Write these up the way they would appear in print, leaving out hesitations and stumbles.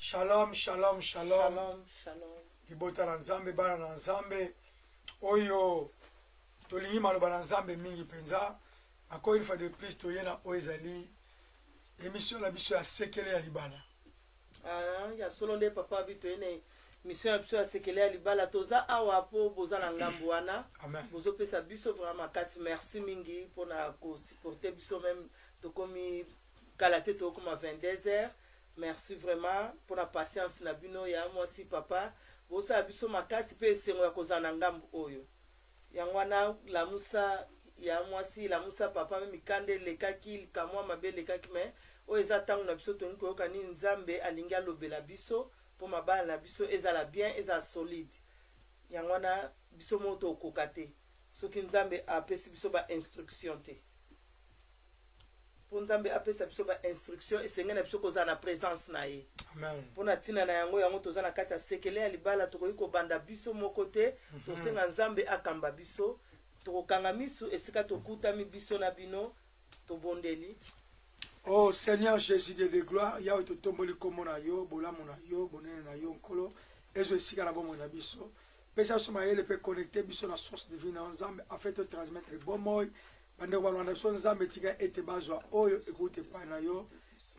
Shalom, shalom, shalom. Shalom, shalom. Libota na Nzambe, bana na Nzambe, oyo tolingi maloba na Nzambe mingi mpenza. Encore une fois de plus, toye na oyo ezali émission na biso ya sekele ya libala. Ah, ya solo nde papa abi toye na émission ya biso ya sekele ya libala. Toza awa mpo boza na ngambo wana. Amen. Bozopesa biso vraiment makasi. Merci mingi mpona kosupporter biso, même tokomi kala te, tokoma 22 heures. Merci vraiment mpona patience na bino ya mwasi, papa. Bosala biso makasi mpe esengo ya kozala na ngambo oyo. Yango wana, lamusa ya mwasi, lamusa papa. Mais mikanda elekaki, likamwa mabe elekaki, mais oyo eza ntango na biso. Tolingi koyoka nini Nzambe alingi alobela biso mpo mabala na biso ezala bien, ezala solide. Yango wana biso moko tokoka te soki Nzambe apesi biso bainstruction te. Mpo Nzambe apesa biso bainstruction, esengeli na biso kozala na présence na ye. Amen. Mpona ntina na yango, yango toza na kati ya sekele ya libala. Tokoki kobanda biso moko te, tosenga Nzambe akamba biso. Tokokanga misu esika tokutami biso na bino, tobondeli. Oh Seigneur Jésus, Dieu de gloire, Yawe, totomboli kombo na yo, bolamu na yo, bonene na yo, Nkolo, ezo esika na bomoi na biso. Pesa biso mayele mpe connecte biso na source divine na yo, Nzambe, afin totransmettre bomoi. Bandeko balanda biso, Nzambe, tika ete bazwa oyo ekouta epai na yo,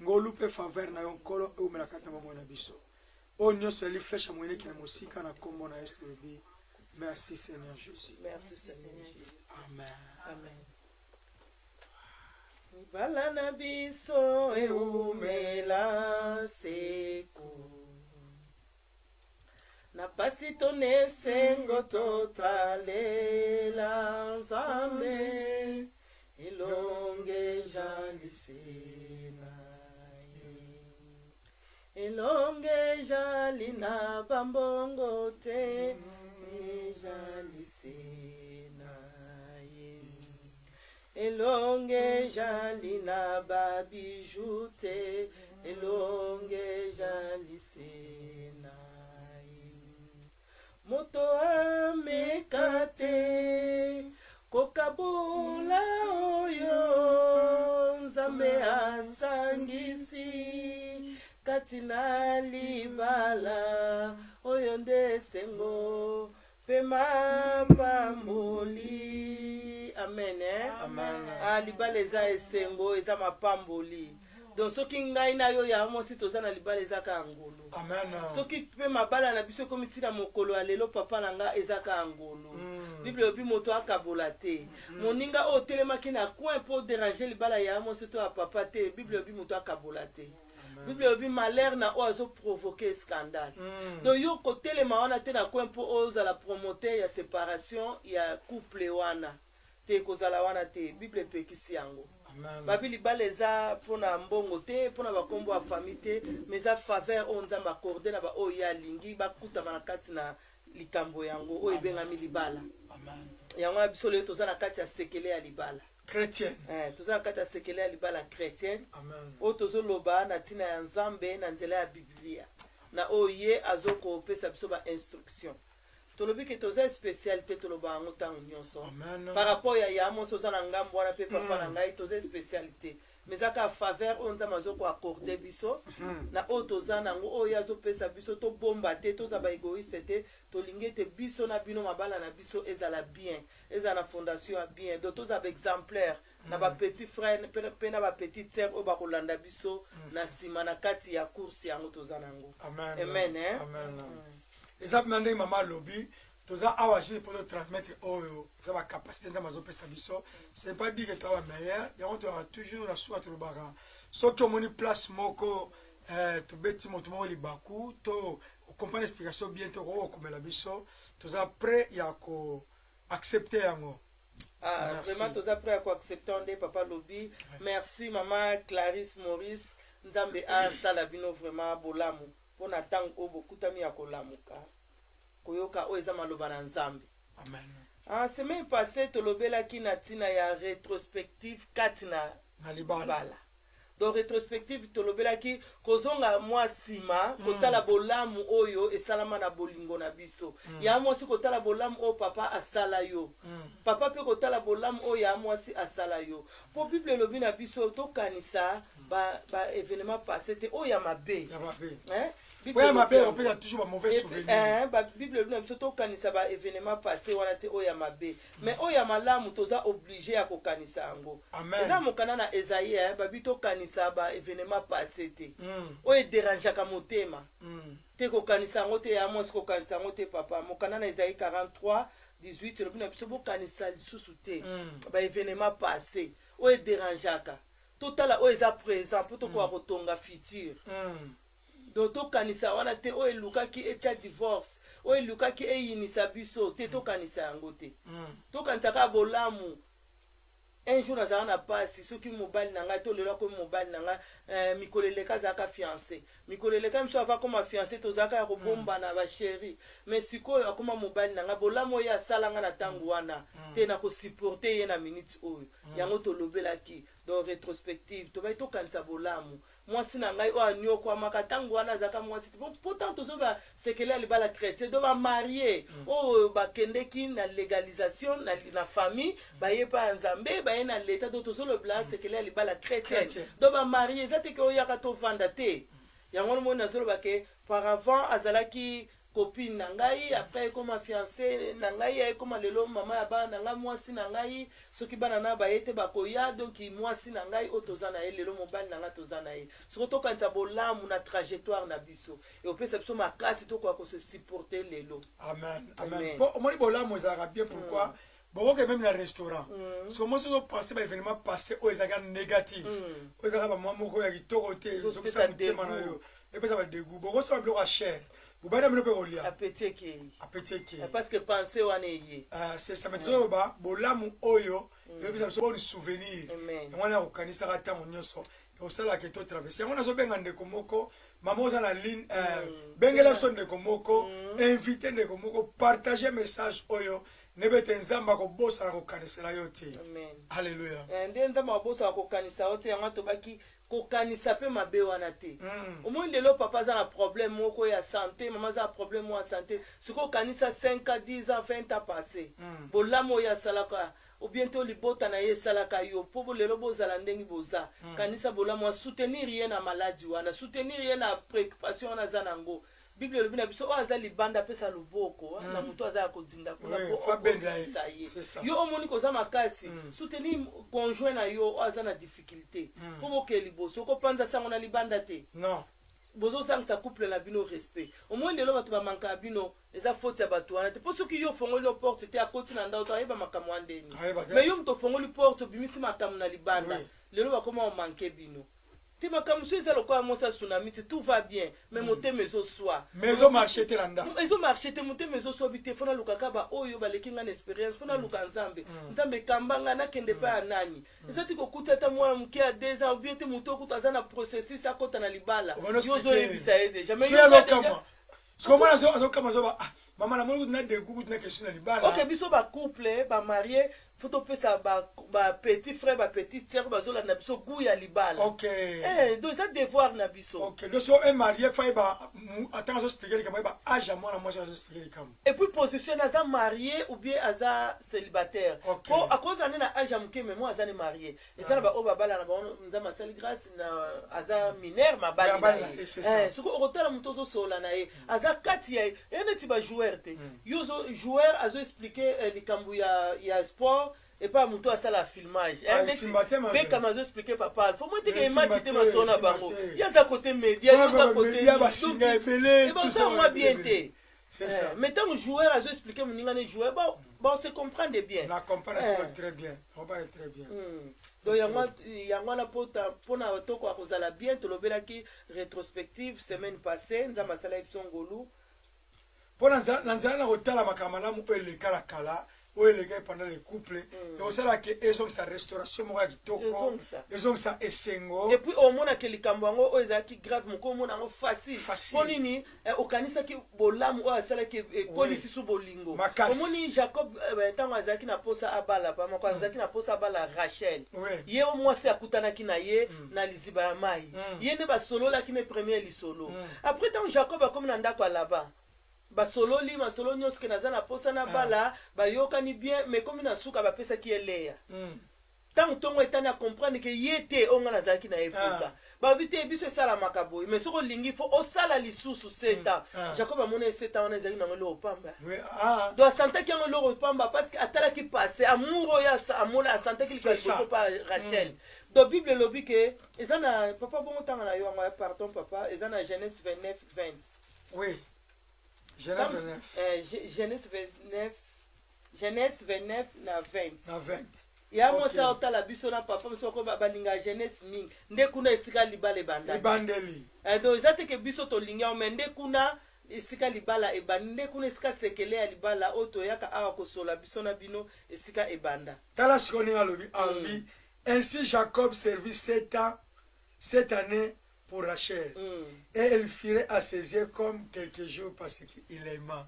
ngolu mpe faveur na yo, Nkolo, eumela kati na bomoi na biso. Oyo nyonso yali flèche ya moyene ekende mosika na kombo na Yesu tolobi. Merci Seigneur Jésus. Merci Seigneur Jésus. Amen. Amen. Libala na biso eumela seko, na pasi to na esengo, totalela Nzambe, elonge ezali se na ye. Elonge ezali na bambongo te, ezali se na ye. Elonge ezali na babijoux te, elonge ezali se na ye. Moto ameka te kokabola oyo Nzambe asangisi kati na libala. Oyo nde esengo mpe mapamboli. Amen, eh? Amen. Ah, libala eza esengo, eza mapamboli. Donc soki ngai na yo ya mwasi toza na libala, eza kaka ngolu. Amen. Soki mpe mabala na biso ekomi ntina mokolo ya lelo, papa na nga, eza kaka ngolu. Bible elobi moto akabola te. Moninga oyo otelemaki na coin mpo déranger libala ya mwasi to ya papa te, Bible elobi moto akabola te. Bible elobi malheur na oyo azoprovoquer scandale. Donc yo kotelema wana te na coin mpo ozala promoteur ya séparation ya couple wana te, kozala wana te. Bible epekisi yango. Amen. Babi libala eza mpona mbongo te, mpona bakombo ya famille te, mais eza faveur oyo Nzambe accorde na baoyo ye alingi bakutama na kati na likambo yango oyo ebengami libala. Amen. Yango na biso lelo toza na kati ya sekele ya libala chrétienne. Toza na kati ya sekele ya libala chrétienne Amen. oyo tozoloba na ntina ya Nzambe na nzela ya Biblia, na oyo ye azokopesa biso bainstruction. Tolobi ke toza spécial te, toloba yango ntango nyonso. Amen. Par rapport ya mwasi oza na ngambo wana mpe papa na ngai, toza spécial te, mais eza kaka faveur oyo Nzambe azokoaccorde biso na oyo toza nango, oyo ye azopesa biso. Tobomba te, toza baégoïste te. Tolingi ete biso na bino, mabala na biso ezala bien, ezala na fondation ya bien. Donc tozala baexemplaire na bapetit frère mpe na bapetite sœur oyo bakolanda biso na nsima na kati ya course yango toza nango. Amen. Amen, eh? Amen. Eza mpena ndenge mama alobi, toza awa juste mpo totransmettre oyo eza bacapacité Nzambe azopesa biso. Ce n'est pas dire que toza bameilleur. Yango toyaka toujours na suka, tolobaka soki omoni place moko tobeti moto moko libaku to okomprendre explication bien te, okoki kokomela biso, toza prêt ya koaccepte yango. Ah, Merci. vraiment toza prêt ya koaccepte nde papa lobi. Merci mama Clarisse Maurice, Nzambe asala bino vraiment bolamu mpona ntango oyo bokutami ya kolamuka koyoka oyo eza maloba na Nzambe. Amen. Ah, semaine passée tolobelaki na ntina ya rétrospective kati na na libala. Libala. Donc rétrospective, tolobelaki kozonga mwa nsima, kotala bolamu oyo esalama na bolingo na biso. Ya mwasi kotala bolamu oyo papa asala yo, papa mpe kotala bolamu oyo ya mwasi asala yo, mpo Bible elobi na biso tokanisa. Ba ba événement passé te, oyo ya mabe. Ya mabe. Hein? Oyo ya mabe ekopesa toujours ba mauvais souvenir. Eh, ba Bible elobi na biso tokanisa ba événement passé wana te, oyo ya mabe. Mais oyo ya malamu toza obligé ya kokanisa yango. Amen. Eza mokanda na Esaïe, hein, babi tokanisa ba événement passé te. Oyo ederangeaka motema. Te kokanisa yango te ya mwasi, kokanisa yango te papa. Mokanda na Esaïe 43 18 elobi na biso bokanisa lisusu te ba événement passé oyo ederangeaka. Totala oyo eza présent mpo tokoka kotonga futur. Donc tokanisa wana te, oyo elukaki etia divorce, oyo elukaki eyinisa biso te, tokanisa yango te. Tokanisa kaka bolamu. Un jour nazalaka na pasi, soki mobali na ngai to lelo akomi mobali na ngai, mikolo eleka azalaka fiancé, mikolo eleka miso ava akoma fiancé, tozalaka ya kobombana ba chéri, mais sikoyo akoma mobali na ngai, bolamu oyo asala ngai na ntango wana te, nakosupporte ye na minute oyo. Yango tolobelaki donc rétrospective, tobai tokanisa bolamu. Mwasi na ngai oyo anyokwamaka ntango wana azalaka mwasi te. Bon, pourtant tozoba sekele ya libala chrétien, donc bamarie oyo bakendeki na légalisation na famille, baye pa ya Nzambe, baye na leta, donc tozolobela sekele ya libala chrétien. Chrétien. Donc bamarie eza te ke oyaka tovanda te. Yango wana moni nazoloba ke par avant azalaki copine na ngai, après ekoma fiancé na ngai, ekoma lelo mama ya bana na ngai, mwasi na ngai. Soki bana na baye te bakoya, donc mwasi na ngai oyo toza na ye lelo, mobali na ngai toza na ye. Soki tokanisa bolamu na trajectoire na biso, ekopesa biso makasi tokoka kose supporter lelo. Amen, amen. Po omoni bolamu ezalaka bien. Pourquoi bokoke même na restaurant, soki mosi ozopense ba événement passé oyo ezalaka négatif, oyo ezalaka bamwa moko ya kitoko te, ezokisa motema na yo, epesa badégoût, bokosala biloko ya cher, bobandi na bino mpe kolia. Appétit ekei. Appétit ekei. Parce que pensée wana eye. C'est ça. Mais tozoloba bolamu oyo eyebisa biso boni souvenir. Amen. Yango wana ya kokanisaka ntango nyonso ekosalaka eto traverse. Yango nazobenga ndeko moko, mama oza na ligne, bengela biso ndeko moko, invité ndeko moko, partage message oyo ndebe ete Nzambe akobosana kokanisela yo te. Amen. Alleluya. Nde Nzambe akobosaka kokanisa yo te. Yango tobaki kokanisa mpe mabe wana te. Omoni lelo papa aza na problème moko ya santé, mama aza na problème moko ya santé, sikoyo okanisa 5 ans, 10 ans, 20 ans passé, bolamu oyo asalaka ou bien to libota na ye esalaka yo mpo lelo bozala ndenge boza. Kanisa bolamu, asoutenir ye na maladi wana, soutenir ye na préoccupation wana aza nango. Bible elobi na biso oyo aza libanda apesa loboko na moto aza ya kodinda kuna Oui, po faut abenda ye. obongisa ye. C'est ça. Yo omoni koza makasi, soutenir conjoint na yo oyo aza na difficulté mpo bokee liboso. Okopanza sango na libanda te. Non. Bozozangisa couple na bino respect. Omoni lelo bato bamankaka bino, eza faute ya bato wana te, mpo soki yo ofongoli no porte te, akoti na ndako to ayeba makambo ya ndeni. Ayeba te. Mais yo moto ofongoli porte, obimisi makambo na libanda. Lelo bakoma omanke bino te. Makambo so eza lokola mwasi ya tsunami te, tout va bien mais motema ezoswa. Mais ezomarche te na ndako. Ezomarche te, motema ezoswa bi te. Fo nalukaka baoyo baleki ngai na expérience, fo naluka Nzambe. Nzambe ekamba ngai, nakende epai ya nani? Eza ti kokuti ata mwana moke ya 2 ans ou bien te moto okuta aza na processus akɔta na libala, yo ozoyebisa ye déjà, mais soki yo oza déjà azokama, soki omwana azokama, azoba: "Ah mama, namoni kutu na dégoût, kutu na question na libala." Ok, biso bacouple bamarie, fo topesa ba petit frère, ba petite sœur bazolanda biso goût ya libala. Donc eza devoir na biso. Ok, donc so un marié fa yeba atanga azoexplike likambo, ayeba age ya mwana mwasi azoexplike likambo. Et puis position, aza marié ou bien aza célibataire. Ok. Po akozala nde na age ya moke, mais mo aza ne marié. Eza na baoyo babala na bango, Nzambe asali grâce na aza mineur, mabali na Mabali na ye. ye, c'est ça. Soki okotala moto ozosola na ye aza kati ya ye neti bajoueur te. Yo ozo joueur azoexplike likambo ya sport epai moto asala filmage. Ah, esimba te, ma Bekama azoexplike papa Alpha moi teke Esimba emaci te te, masolo na esimba bango. te. Ye aza côté média, yo oza côté média, basinga ebele, tout ça, ebosala mwa bien ebele. te. C'est ça. Mais ntango joueur azoexplike moninga ne joueur, bon, on se comprendre bien. Na comprendre sikoyo très bien, na comprendre très bien. Donc yango wana mpona tokoka kozala bien, tolobelaki rétrospective semaine passée. Nzambe asalaki biso ngolu. Mpo na nzela na kotala makambo malamu oyo eleka na kala, oyo eleka pendant le couple, ekosalaka ezongisa restauration moko ya kitoko. Ezongisa. Ezongisa esengo. Et puis omonaka likambo yango oyo ezalaki grave moko, omona yango facile. Facile. Mpo nini? Okanisaki bolamu oyo asalaki ekolisi su bolingo. Makasi. Omoni Jacob, ntango azalaki na posa abala, pamako azalaki na posa abala Rachel. Ye o mwasi akutanaki na ye na liziba ya mai, ye nde basololaki ne premier lisolo. Après, ntango Jacob akomi na ndako ya Laban, basololi masolo nyonso ke naza na posa na bala, bayokani bien, mais komi na suka bapesaki ye Leya. Ntango ntongo etani, acomprendre ke ye te oyo ngai nazalaki na ye posa. Balobi te, biso esalamaka boye, mais soki olingi, fo osala lisusu 7 ans. Jacob amoni ye 7 ans wana ezalaki nango eloko pamba. Donc asantaki yango eloko pamba parce que atalaki passé, amour oyo amona, asantaki C'est ça. liboso pa Rachel. Donc Bible elobi ke eza na papa bongo, ntanga na yo yango ya pardon papa, eza na Genèse 29 20. Oui, Genèse 29. Genèse 29, Genèse 29 na 20. Na 20. Ya mwasi aotala biso na papa mosu oko balingaka Genèse mingi, nde kuna esika libala ebandaki. Ebandeli. Donc eza te ke biso tolingi yango, mais nde kuna esika libala ebandi, nde kuna esika sekele ya libala oyo toyaka awa kosola biso na bino, esika ebanda. Tala sikoyo ndenge alobi: "Ainsi Jacob servit 7 ans, 7 années pour Rachel, et elles furent à ses yeux comme quelques jours parce qu'il l'aima."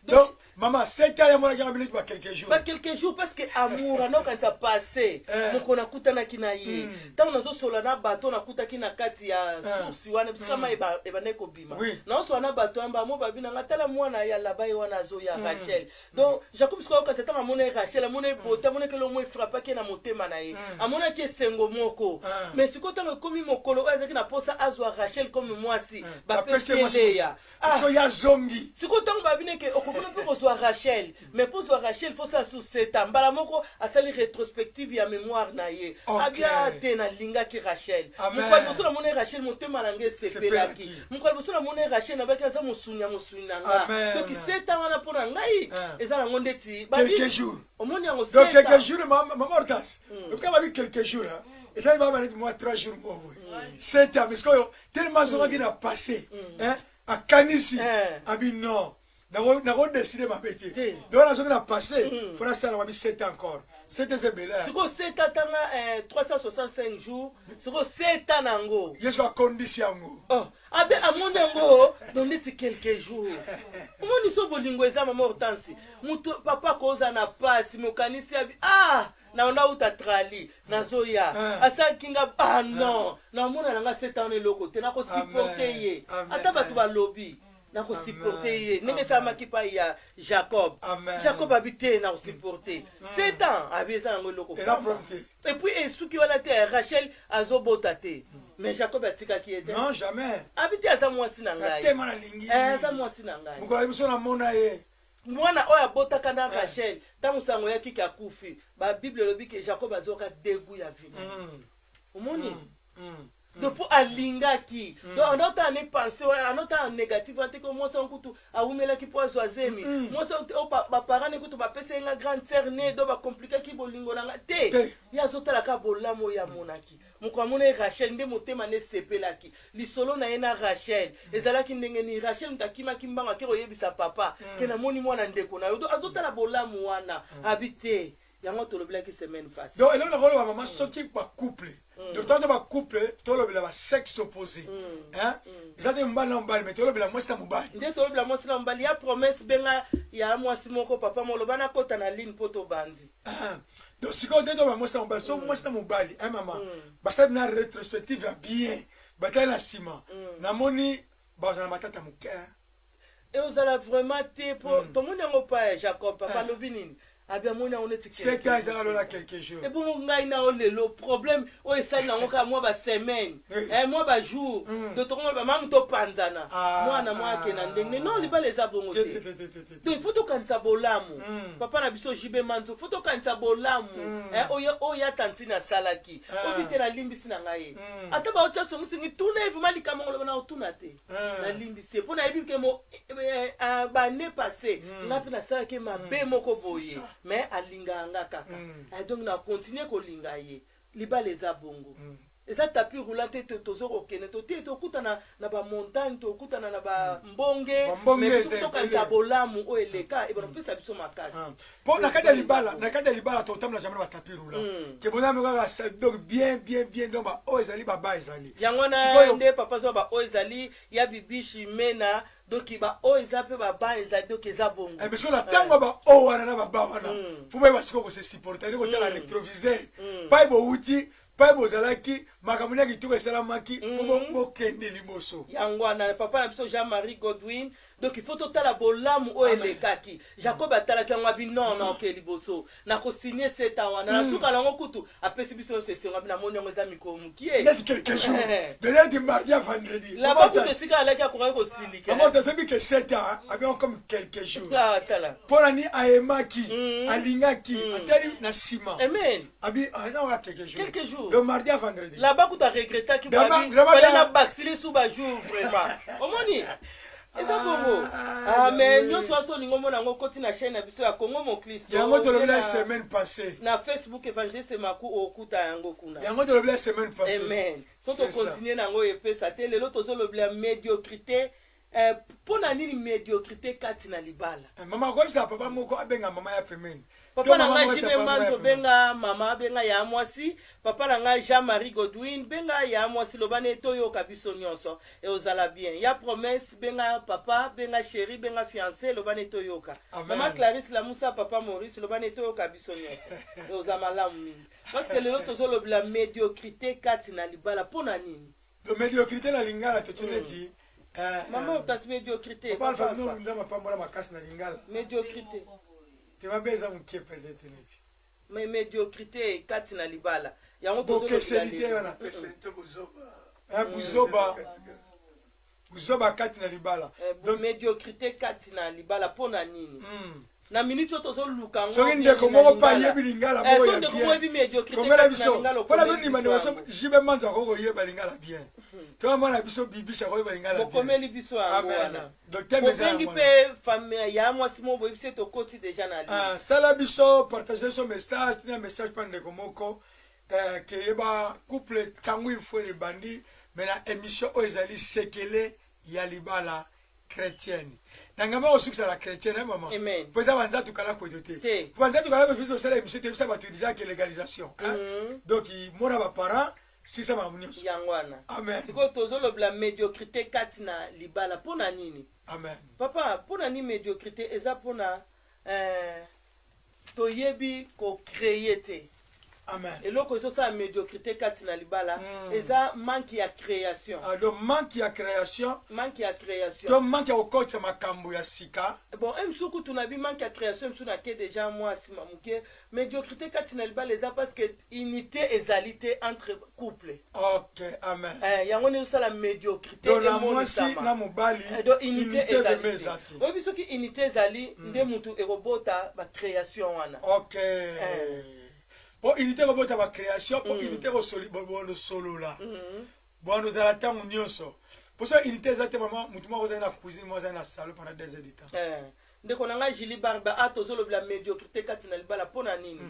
Donc, maman, 7 ans yamonaki yango minute ba quelques jours. Ba quelques jours parce que amour anokanisa passé. Mokolo nakutanaki na ye, ntango nazosola na bato nakutaki na kati ya source wana, bisika mai ebandaki kobima, nazosola na bato yamba mo babi nanga, tala mwana ya Laba ye wana azoya, Rachel. Donc Jacob sikoyo ayokanisa, ntango amoni Rachel, amoni ebote, amonaki eloko mo efrappaki ye na motema na ye, amonaki esengo moko. Mais sikoyo ntango ekomi mokolo oyo azalaki na posa azwa Rachel comme mwasi, bapesi ye Leya. Sikoyo ye azongi. Sikoyo ntango babi neke okofuna mpe kozwa Rachel, mais mpo ozwa Rachel fo sala su 7 ans. Mbala moko asali rétrospective ya mémoire na ye. Abia te, nalingaki Rachel. Mokolo liboso namoni Rachel, motema na ngai esepelaki. Mokolo liboso namoni Rachel, nabaki aza mosuni ya mosuni na nga. Amen. Donc 7 ans wana mpo na ngai eza nango ndeti quelques jours. Omoni yango? Donc 7 ans. Quelques jours, mama Hortas, lokuta babi quelques jours, hein. Ezali baba neti mwa 3 jours moko boye, 7 ans. Mais sikoyo tellement azongaki na passé, hein, akanisi, abi non, nakodécider mabe te. Te. Donc nazongi na passé, fo nasala babi 7 ans encore, 7 eza ebele. Sikoyo 7 ans, tanga 365 jours, sikoyo 7 ans nango. Ye siko akondisi yango. Oh, abe amoni yango donc neti quelques jours. Omoni so bolingo eza, mama Hortense, moto papa akoza na pasi, mokanisi abi ah na nauta trali, nazoya, asalaki nga ah non, namona nanga 7 ans eloko te, nakosupporte Amen. ye. Amen. Ata bato balobi, nakosupporte Amen. ye ndenge Amen. esalamaki pai ya Jacob. Amen. Jacob abi te, nakosupporte 7 ans, abi eza nango eloko Eza pamba. problème te. Et puis esuki wana te, Rachel azobota te, mais Jacob atikaki ye te. Non, jamais. Abi te, aza mwasi na ngai. Natema nalingi. Aza mwasi na ngai. Mokolo ya biso namona ye. Mwana oyo abotaka na Rachel, ntango sango eyaki ke akufi, babible elobi ke Jacob azwaka dégoût ya vie na ye. Omoni? Donc mpo alingaki, donc anotala ne pense wana, anotala négative wana te ke mwasi wango kutu awumelaki mpo azwa zemi, mwasi wango te oyo baparent ne kutu bapesa ye nga grande sœur ne, donc bakomplikaki bolingo na nga te. Te. Ye azotala kaka bolamu oyo amonaki moko amona ye Rachel, nde motema nde esepelaki. Lisolo na ye na Rachel ezalaki ndenge nini? Rachel moto akimaki mbango, ake koyebisa papa ke namoni mwana ndeko na yo. Donc azotala bolamu wana, abi te, yango tolobelaki semaine passée. Donc eloko nakoloba, mama, soki bacouple, donc tanto bacouple, tolobela basexe opposé, hein, eza te mobali na mobali, mais tolobela mwasi na mobali. Nde tolobela mwasi na mobali ya promesse, benga ya mwasi moko papa moloba nakota na ligne mpo tobandi. Donc sikoyo nde toloba mwasi na mobali, so mwasi na mobali, hein, mama, basali na rétrospective ya bien, batali na nsima, namoni bazala matata moke, hein. Ezala vraiment te, mpo tomoni yango pa ya Jacob. Papa alobi nini? Abi amoni yango neti 7 ans ezaka lola quelques jours. Ebongo ngai na yo lelo, problème oyo esali nango kaka mwa basemaine, mwa bajour, donc tokomona bamamu topanzana, mwana mwa akenda ndenge. Non, libala eza bongo Te, te. te, te, te, te, te. Donc il faut tokanisa bolamu. Papa na biso Jibe Manzo, faut tokanisa bolamu, oyo oyo tantine asalaki. Obi te, nalimbisi na ngai ye. Ata baotya songisongi, tuna ye vraiment likambo ngoloba na otuna te. Nalimbisi ye mpo nayebi ke mo bane passé ngai mpe nasalaki ye mabe moko boye, ça. Mais alingaka nga kaka. Donc na continue kolinga ye. Libala eza bongo, eza tapis roulant te, tozo kokende to te, tokutana na bamontagne, tokutana na bambonge. Bambonge Mais biso eza tokanisa ebele. bolamu oyo eleka, ebona kopesa biso makasi. Mpo na kati ya libala, na kati ya libala totambola jamais na batapis roulant ke bozami kaka donc bien, bien, bien. Donc baoyo ezali baba ezali Yango wana Sikoyo- nde papa zwa baoyo ezali ya bibishi mena, donc baoyo eza mpe baba ezali, donc eza bongo. Eh, mais sikoyo na ntango ya baoyo wana na baba wana, fo bayeba sikoyo kose supporter, nde kotala rétroviseur, pai bowuti, pai bozalaki, makambo nini ya kitoko esalamaki mpo bokende liboso. Yango wana papa na biso Jean-Marie Godwin. Donc il faut totala bolamu oyo elekaki. Jacob atalaki yango, abi non, na oke liboso nakosigne seta wana na suka nango kutu apesi biso nyonso esengo, abi namoni yango eza mikolo mokie. Neti quelques jours. Déjà du mardi à vendredi. Laba kutu esika alaki akokaki kosilika. Maman, toyebi ke 7 ans abi comme quelques jours. Ah, tala. Mpo na nini ayemaki, alingaki, atali na nsima. Amen. Abi eza kaka quelques jours. Quelques jours. Le mardi à vendredi. Laba kutu aregretaki. Vraiment, vraiment, fale bien. na bakisili su bajour vraiment, omoni eza bongo. Ah, Ah, mais oui. nyonso waso olingi omona yango, okoti na chaîne na biso ya Congo Moklisto. Yango tolobi la na semaine passée. Na Facebook, Évangéliste Maku, okuta yango kuna. Yango tolobi la semaine passée. Amen. So C'est ça. tokontinue nango epesa te. Lelo tozolobela médiocrité. Mpo na nini médiocrité kati na libala? Eh, mama akoyebisa papa moko abenga mama ya pembeni. Papa To na mama ngai akoyebisa Jibe papa moko ya Manzo, pembeni. benga mama, benga ya mwasi. Papa na ngai Jean Marie Godwin, benga ya mwasi, loba ne toyoka biso nyonso, eozala bien. Ya Promesse, benga papa, benga chéri, benga fiancé, loba ne toyoka. Amen. Mama Clarisse Lamusa, papa Maurice, loba ne toyoka biso nyonso, eoza malamu mingi, parce que lelo tozolobela médiocrité kati na libala. Mpo na nini? Donc médiocrité na lingala toti neti Mama otasi médiocrité. Papa Alpha. Papa Bino Alpha. Nzambe apambola makasi na lingala. Médiocrité. Te mabe eza moke peut-être neti. Mais médiocrité kati na libala, yango Bokeseni te tozolobela wana. lelo. Eh, buzoba, buzoba kati na libala. Donc médiocrité kati na libala, mpo na nini? Na minute oyo tozoluka yango Soki bien ndeko na moko mpe lingala. ayebi lingala Eh, moko soki ya ndeko bien. moko oyebi médiocrité Komela kati na biso lingala, mpo nazondima okomeli ndeko biso so yango. Jibe Manzo akoki koyeba lingala bien, to mwana biso Bibish akoyeba lingala bien. Bokomeli biso yango Amen. wana. Donc thème eza Bobengi yango wana. mpe famille ya mwasi moko, boyebisi ete okoti déjà na ligne. Ah, sala biso partage biso message, tina message mpa ndeko moko keyeba couple ntango ifo ebandi. Me na émission oyo ezali sekele ya libala chrétienne na ngambo akosukisa na chrétienne, eh, mama. Amen. Po eza banzatu kala kweto te. Te. Po banzatu kala kweto, biso osala émission, toyebisa bato déjà ke légalisation, hein? Donc mona baparent sisa makambo nyonso. Yango wana. Amen. Sikoyo tozolobela médiocrité kati na libala, mpo na nini? Amen. Papa, mpo na nini médiocrité eza? Mpona toyebi kocréer te. Amen. Eloko ezosala médiocrité kati na libala eza manque ya création. Ah, donc manque ya création. Manque ya création. To manque ya kokotisa makambo ya sika. Bon, mosusu kutu na bi manque ya création, mosusu nake déjà mwa nsima moke. Médiocrité kati na libala eza parce que unité ezali te entre couple. Ok, amen. Yango nde ezosala médiocrité. Donc na mwasi Emonisama. na mobali. Donc unité unité ezali vraiment eza te. te. Oyebi, soki unité ezali nde mutu ekobota bacréation wana. Ok, po unité kobota bacréation, po unité kosolola bwana ozala ntango nyonso, po so unité eza te, mama, motu moko ozali na cuisine, moko azali na salon pendant 2 heures du temps. Ndeko na ngai Julie Barba, a tozolobela médiocrité kati na libala mpo na nini?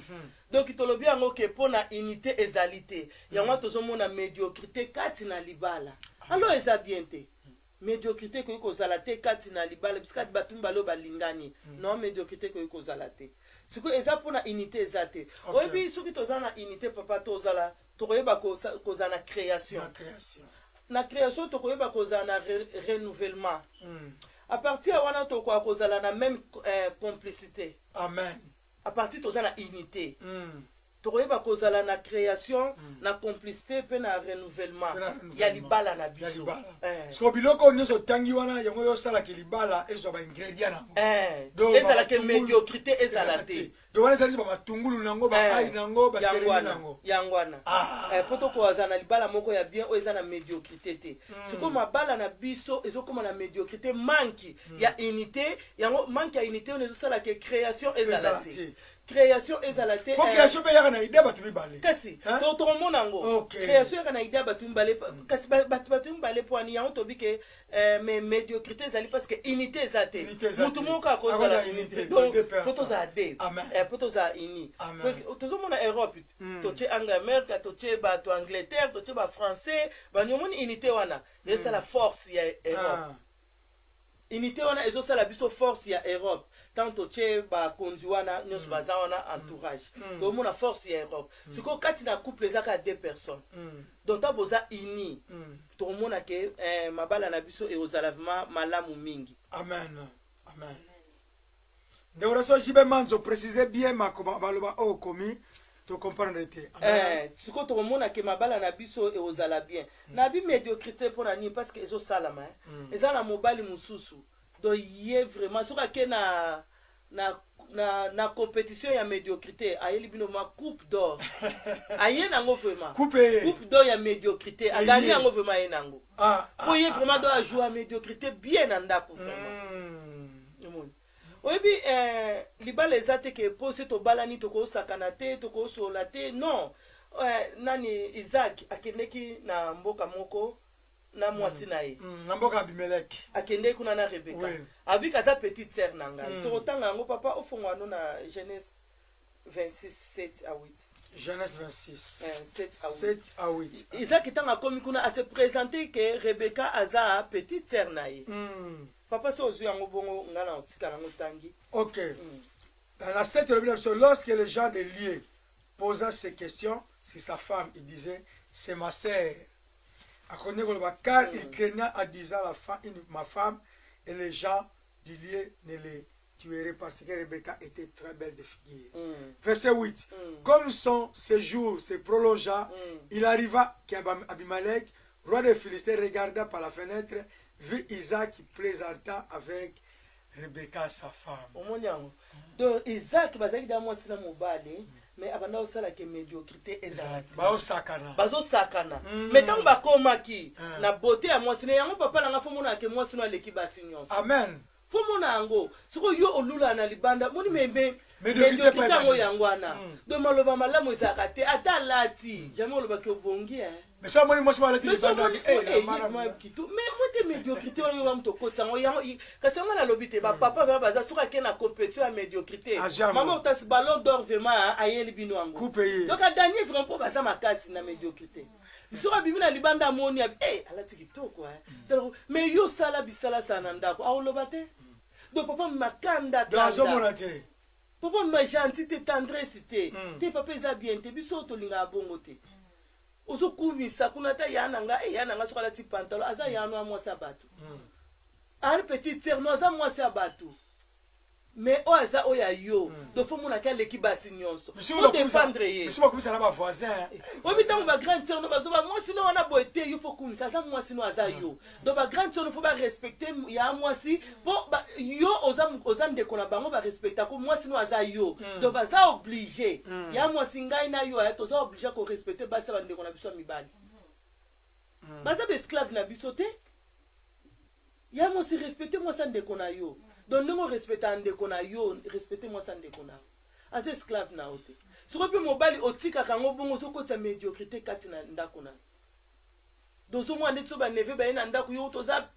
Donc tolobi yango ke mpo na unité ezali te, yango wana tozomona médiocrité kati na libala. Alors eza bien te. Médiocrité ekoki kozala te kati na libala bisika bato mibale oyo balingani. Non, médiocrité ekoki kozala te. Sikoyo eza mpona unité eza te. Oyebi, soki toza na unité, papa, tozala tokoyeba kozala na création. Na création. Na création tokoyeba kozala na renouvellement. À partir ya wana tokoka kozala na même complicité. Amen. À partir toza na unité, tokoyeba kozala na création, na complicité mpe na renouvellement Mpe na renouvellement. ya libala na Ya biso. libala. Siko biloko oyo nyonso otangi wana, yango oyo osalaka libala ezwa baingrédient nango. Eh, Donc, ezalaka médiocrité ezala te. Donc wana ezali bamatungulu nango, baai nango, Yango baseremi wana. nango. Yango wana. Ah. Eh, po tokozala na libala moko ya bien oyo eza na médiocrité te. Sikoyo mabala na biso ezokóma na médiocrité, manque ya unité. Yango manque ya unité oyo ezosalaka création ezala Ezala te. te. Création ezala te. Po création mpe eyaka na idée bato mibale. Kasi Hein? tokomona yango. Création eyaka na idée ya bato mibale, kasi bato mibale po ani yango tobi ke mais médiocrité ezali parce que unité eza te. Unité eza Mutu te. moko akozala Akozala unité. unité. Donc Deux faut personnes. tozala deux. Amen. Po tozala uni. Amen. Tozomona Europe, totie angle Amerika, totie bato Angleterre, totie bafrançais bani, omoni unité wana ezosala force ya Europe. Unité wana ezosala biso force ya Europe. Tant totie bakonzi wana nyonso baza wana, entourage, tomona force ya Europe. Sikoyo kati na couple eza kaka deux personnes. Donc ta boza uni, tokomona ke mabala na biso ekozala vraiment malamu mingi. Amen, amen. Ndeko na so Jibe Manzo, précise bien makoma baloba oyo okomi, tocomprendre te. Amen. Sikoyo tokomona ke mabala na biso ekozala bien. Na bi médiocrité mpo na nini? Parce que ezosalama, eh. Eza na mobali mosusu. Donc ye vraiment soki ake na na na, na compétition ya médiocrité, ayeli bino ma coupe d'or, aye nango vraiment. Coupe ye. Coupe d'or ya médiocrité, agagner Eye. yango vraiment, aye nango. Ah, Po ye vraiment do ajoue ya médiocrité bien na ndako vraiment. Omoni, oyebi libala eza te ke mpo se tobalani tokosakana te, tokosola te, non. Nani, Isaac akendeki na mboka moko na mwasi na ye. Na mboka Abimelek. Akendeki kuna na Rebeka. Abika aza petite sœur na ngai. Tokotanga yango, papa, ofongwa no na Genèse 26, 7 à 8. Genèse 26. 7 à 8. 7 à 8. Isaac, ntango akomi kuna, ase présente ke Rebeka aza petite sœur na ye. Papa, so ozwi yango bongo, ngai na otika nango tangi. Ok. Dans la 7, le Bible, lorsque les gens de lieu posa ces questions sur sa femme, il disait: «C'est ma sœur.» Akonde koloba, car il craignait en disant la femme, ma femme, et les gens du lieu ne les tueraient parce que Rebecca était très belle de figure. Verset 8. Comme son séjour se prolongea, il arriva qu'Abimelech, roi des Philistins, regarda par la fenêtre, vit Isaac qui plaisanta avec Rebecca, sa femme. Omoni yango? Donc Isaac bazalaki da mwasi na mobali, mais abanda kosalaka médiocrité ezala te. Baosakana. Bazosakana. Mais ntango bakomaki na beauté ya mwasi na yango, papa na nga, faut monaka mwasi no aleki basi nyonso. Amen. Faut mona yango. Sikoyo yo olula na libanda, moni meme Médiocrité. médiocrité Pa yango ebandi. yango wana. Donc maloba malamu ezalaka te, ata alati jamais olobaki obongi, eh. Mais so amoni mwasi balati Mais so libanda, omoni, eh, oh, eh, na mana- ye vraiment kitoko. Mais mo te, médiocrité wana yo moto okoti yango yango kasi yango nalobi te, bapapa vraiment baza, soki ake na compétition ya médiocrité, Azwi yango. mama otasi ballon d'or vraiment, ayeli bino yango. Coupe ye. Donc agagner vraiment, mpo baza makasi na médiocrité. Soki abimi na libanda, amoni eh, alati kitoko, eh. Donc, mais yo osala bisalasala na ndako, aoloba te. Donc papa makanda Donc kanda. azomona te. Papa ma gentil te, tendresse te. Te papa, eza bien te. Biso oyo tolingaka bongo te. Ozokumisa kuna ata ya na nga, ya na nga soki alati pantalon, aza ya no ya mwasi ya bato. Ali petite sœur no, aza mwasi ya bato, mais oyo aza oyo ya yo. Donc faut monaki aleki basi nyonso po défendre ye. Misu bakumisa na bavoisin. Oyebi, ntango bagrande sœur no bazoba mwasi no wana boye te, yo faut kumisa, aza mwasi no, aza yo. Donc bagrande sœur no faut barespecte ya mwasi, mpo yo oza ndeko na bango, barespectako mwasi no, aza yo. Donc baza obligé ya mwasi, ngai na yo aya, toza obligé korespecte basi ya bandeko na biso ya mibali. Baza baesclave na biso te. Ya mwasi, respecte mwasi ya ndeko na yo. Donc ndenge orespecta ndeko na yo, respecte mwasi ya ndeko na yo, aza esclave na yo te. Sikoyo mpe mobali otikaka yango bongo, ozokotisa médiocrité kati na ndako na yo. Donc ozomona ndeti so baneveux baye na ndako, yo toza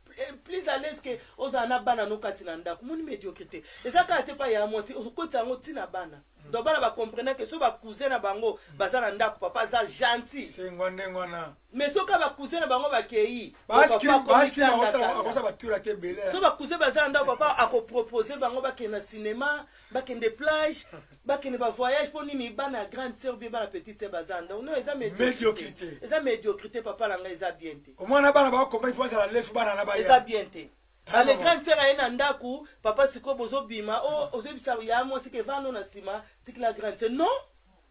plus à l'aise ke ozala na bana no kati na ndako. Moni, médiocrité eza kaka te pa ya mwasi, ozokotisa yango ntina bana. Donc bana bacomprendre ke so bacousin na bango baza na ndako, papa aza gentil. Sengwa ndenge wana. Mais soki bacousin na bango bakei, Baaskrim akosa batura te ebele. So bacousin baza na ndako, papa akopropose bango bakende na cinéma, bakende plage, bakende bavoyage. Mpo nini? Bana ya grande sœur bien, bana petite sœur baza na ndako. Non, eza Médiocrité. Eza médiocrité, papa na ngai, eza bien te. Omwana bana bakokomba mpo bazala lese, mpo bana na Eza baya. bien te. Ah, Ale maman. grande sœur aye na ndako, papa, sikoyo bozobima, o ozoyebisa ya mwasi ke vano na nsima, tikila grande sœur. Non,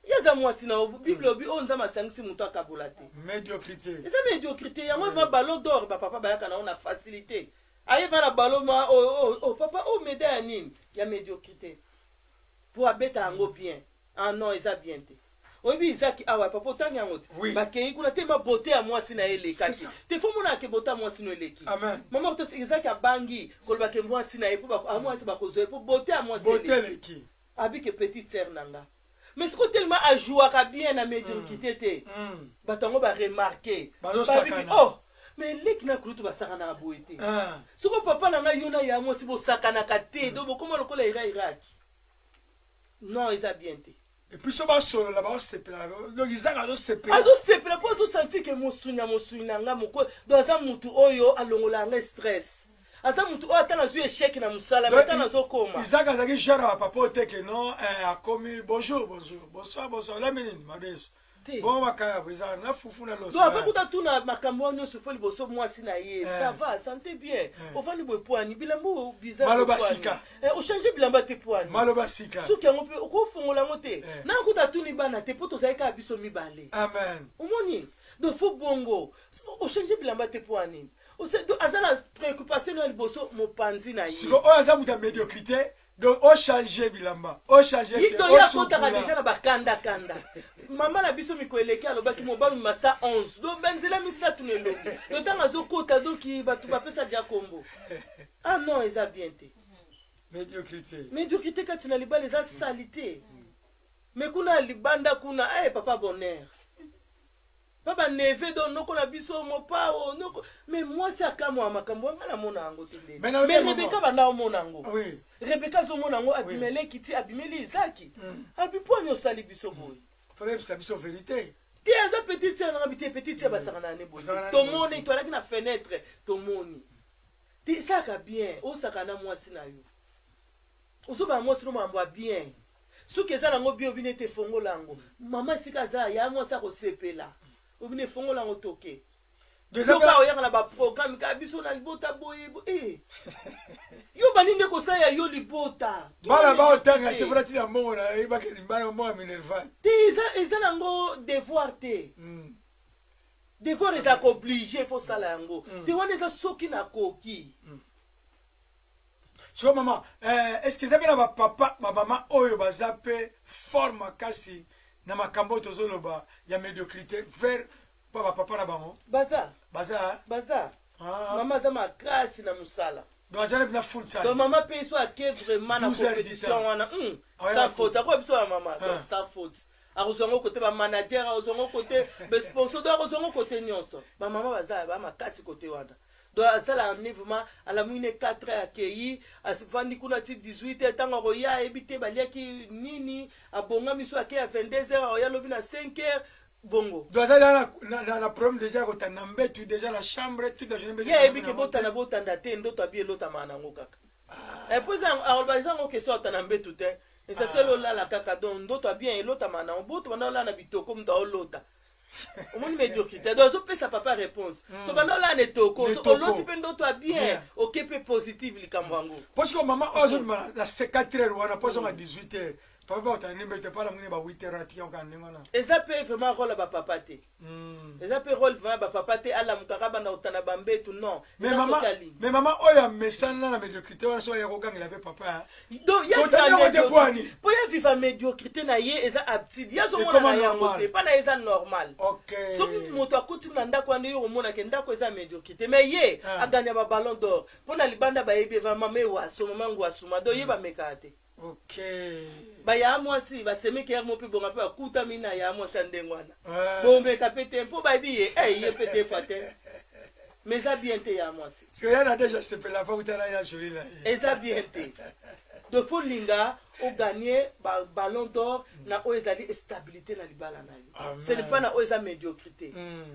ye aza mwasi na yo. Bible obi oyo Nzambe asangisi, moto akabola te. Médiocrité. Eza médiocrité yango eva. Ballon d'or, bapapa bayaka nango na facilité. Ayeva na ballon ma oh, oh, oh, papa oyo médaille ya nini? Ya médiocrité, po abeta yango bien. Ah non, eza bien te. Oyebi Izaki awa, papa, otangi yango te? Oui. Bakei kuna te, ma beauté ya mwasi na ye elekaki. C'est ça. Te, faut monaka beauté ya mwasi no eleki. Amen. Mama te, Izaki abangi koloba ke mwasi na ye, mpo amona te bakozwa ye, mpo beauté ya mwasi Beauté eleki. eleki. Abike petite sœur na nga, mais siko tellement ajouaka bien na médiocrité te, bato yango baremarke. Bazosakana. Oh, mais leki na kulutu basakanaka boye te. Ah. Soko papa na ngai, yo na ya mwasi bosakanaka te, donc bokoma lokola ira iraki. Non, eza bien te. Et puis so basolola, baosepela. Donc Isaac azosepela. Azosepela mpo azosentir ke mosuni ya mosuni na nga moko. Donc aza mutu oyo alongola yanga stress, aza mutu oyo ata nazwi échec na mosala, mais ata nazokoma. Isaac azalaki genre ya bapapa oyo te ke non, eh, akomi bonjour, bonjour, bonsoir, bonsoir, olami nini, madeso. Te. Bongo makayabo ezala na fufu na loso. Donc afa kuta tuna makambo wana nyonso, faut liboso mwasi na ye. Eh. Ça va, santé bien, ofandi boye poani, bilamba oyo bizarre. Maloba poani. sika. Eh, ochange bilamba te poani? Maloba sika. Soki yango mpe okofongola yango te. Eh. Na kuta tuni bana te, mpo tozali kaka biso mibale. Amen. Omoni, donc faut bongo. Ochange bilamba te mpo ya nini? Aza na préoccupation na liboso mopanzi na ye. Siko oyo aza moto ya médiocrité, donc ochange bilamba, ochange te, donc ye akotaka deja na bakandakanda. Mama na biso mikolo eleki alobaki mobali masa 11, donc banzela misato na elongi. Donc ntango azokota, doki bato bapesa dia kombo. Ah non, eza bien te. Médiocrité. Médiocrité kati na libala eza salité. Mais kuna libanda kuna, eh, papa bonheur, pa baneve, donc noko na biso mopao noko. Mais mwasi akamwa makambo anga, namona yango te ndeni. Mais nalobi Mais mama. Rebeka banda omona yango. Rebeka azomona yango. Abimeleki ti abimeli Izaki, abi: "Mpo ani osali biso boye?" Fallait yebisa biso vérité. Te, aza petite sœur nanga bi te. Petite sœur basaka na ne boye? Basaka na ne Tomoni, boye. toalaki na fenêtre, tomoni te. Esalaka bien osaka na mwasi na yo, ozobala mwasi no makambo ya bien. Soki eza nango bien, obini ete efongola yango. Mama esika aza ya mwasi akosepela, obini efongola yango toke. Donc eza yoka oyaka na baprogramme kaka biso na libota boye eh. Yo bani nde kosala ya yo libota. Bana baotanga te mpona ntina mbongo na yebaki bana mbongo ya minerval. Te, eza nango devoir te. Devoir ezalaka obligé, faut sala yango te. Wana eza soki nakoki. Siko mama, est ce que eza mpe na bapapa, bamama oyo baza mpe fort makasi na makambo oyo tozoloba ya médiocrité vers mpa bapapa na bango? Baza. Baza? Baza. Ah. Mama aza makasi na mosala. Donc aza na full time. Donc mama mpe so ake vraiment na 12 heures du compétition temps. wana, Ah, sans faute, akoya biso ya mama. Donc Ah. sans faute, akozwa yango kote bamanager, akozwa yango kote basponsor, donc akozwa yango kote nyonso. Bamama baza bamakasi kote wana. Donc asala ne vraiment, alamuki ne 4 heures, akei, avandi kuna ti 18 heures. Ntango akoya, ayebi te baliaki nini, abongami. So akei ya 22 heures, akoya lobi na 5 heures bongo. Donc aza na problème déjà ya kotanda mbetu déjà na chambre toute la journée. Ye ayebi ke botanda botanda te, ndoto abi elotamaka nango kaka. Po eza aloba eza yango question atanda mbetu te, esaseli olala kaka. Donc ndoto abien elotamaka nango bo tobanda olala na bitoko, moto aolota. Omoni médiocrité? Donc azopesa papa réponse: tobanda olala na etoko. Na etoko. Oloti mpe ndoto ya bien. Bien. Oke mpe positive likambo yango. Parce que mama oyo azobima na 4 heures wana mpo azonga 18 heures, papa bakotanda nde mbetu epa lamwini ba 8 heures, atika kaka ndenge wana. Eza mpe vraiment rôle ya bapapa te. Eza mpe rôle vraiment ya bapapa te, alamukaka banda kotanda bambetu, non. Mais Eza mama, soki alingi. Mais mama oyo amesana na médiocrité wana, soki aya kogangela mpe papa, Donc ye Kotandi yango te pwani. Mpo ye vivre médiocrité na ye eza aptitude, ye azomona Ekoma na yango normal. te, mpa na ye eza normal. Soki moto akuti na ndako wana, yo omonake ndako eza médiocrité, mais ye aganya baballon d'or mpo na libanda bayebi eva mama ewaso, mama ngwasuma. Donc ye bamekaka te. Baya mwasi basemeki yare mo mpe bonga mpe bakutami na ya mwasi ya ndenge wana. Bomeka mpe te mpo bayebi ye, eh, ye mpe te fa te. Mais eza bien te ya mwasi. Parce que ya na déjà sepela pa kutana ya joli na ye. Eza bien te. Donc faut linga oganye ballon d'or na oyo ezali stabilité na libala na yo. Amen. Ce n'est pas na oyo eza médiocrité.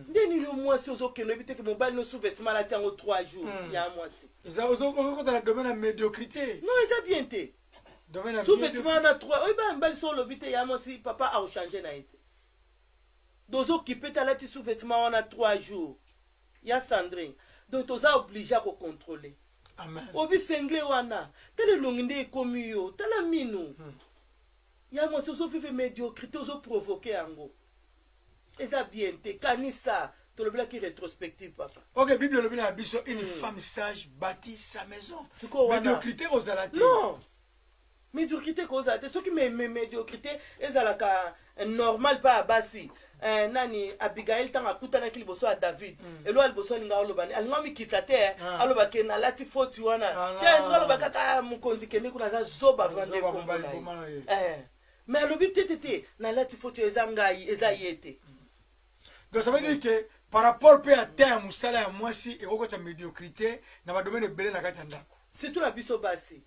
Ndeni yo mwasi ozokende, oyebi te ke mobali no sous-vêtement alati yango 3 jours, ya mwasi. Eza ozokota na domaine ya médiocrité. Non, eza bien te. Domaine ya sous-vêtement wana 3, oyeba mibali so olobi te ya mwasi, papa aochange na ye te. Dozokipe te, alati sous-vêtement wana 3 jours ya Sandrine. Donc toza obligé ya kocontrôle. Amen. Obi sengle wana, tala elongi nde ekomi yo, tala minu ya mwasi. Ozovivre médiocrité, ozoprovoke yango, eza bien te. Kanisa tolobelaki rétrospective, papa. Ok, Bible elobi na biso: une femme sage bâtit sa maison. Sikoyo wana Médiocrité kozala te. Non, médiocrité kozala te. Soki médiocrité ezalaka normal mpa ya basi, nani, Abigail ntango akutanaki liboso ya David, elo ya liboso alinga aloba nini? Alinga amikitisa te, alobake nalati foti wana te. Alinga aloba kaka: "Ah, mokonzi, kende kuna, aza zoba." Aza vande zoba, kombo mobali na ye. boma na ye. Mais alobi te te te, nalati foti, eza ngai, eza ye te. Donc ça veut dire que par rapport mpe ya temps ya mosala ya mwasi, ekokotisa médiocrité na badomaine ebele na kati ya ndako. Surtout na biso basi.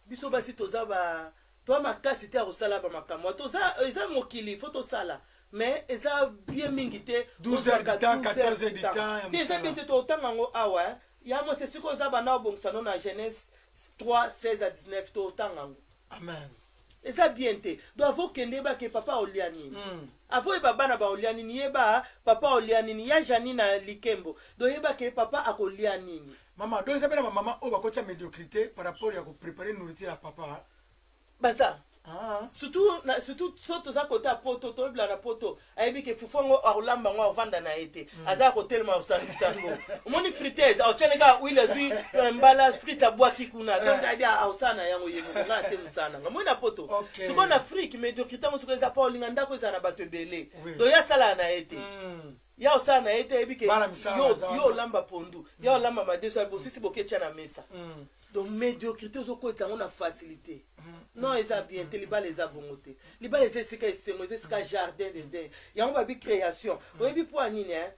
Biso basi toza ba toa makasi te ya kosala bamakambo. Toza, eza mokili, faut tosala, mais eza bien mingi te. 12 heures du temps, 14 heures du temps ya Te, eza mosala. bien te. Totanga yango awa, eh. Ya mwasi, esika oza, banda obongisa no na Genèse 3 16 à 19, totanga yango. Amen. Eza bien te. Donc avo okende, yebake papa olia nini. Avo oyeba bana baolia nini, yeba papa olia nini, ya Jani na likembo. Donc yebake papa akolia nini. Mama, donc eza mpe na bamama oyo bakotia médiocrité par rapport ya kopréparer nourriture ya papa? Baza. Ah. Surtout na, surtout so toza kota poto, toyebela na poto, ayebi ke fufu yango akolamba yango, avanda na ye te, aza ya kotelema, kosangisa yango. Omoni friteuse, aotyane kaka huile, azwi mbala frite, abwaki kuna. Donc ayebi aosala na yango ye moko, ngai ate mosala nanga moi na poto. Sikoyo na Afrique, médiocrité yango sikoyo eza pa olinga ndako ezala na bato ebele. Donc ye asalaka na ye te. Ya osala na ye te, ayebi ke Bana misala yo baza yo wana. Olamba pondu, ya olamba madeso, bosisi, boketya na mesa. Donc médiocrité ozokotisa yango na facilité. Non, eza bien te. Libala eza bongo te. Libala eza esika esengo, eza esika jardin d'Eden. Yango babi création. Oyebi mpo ya nini, eh?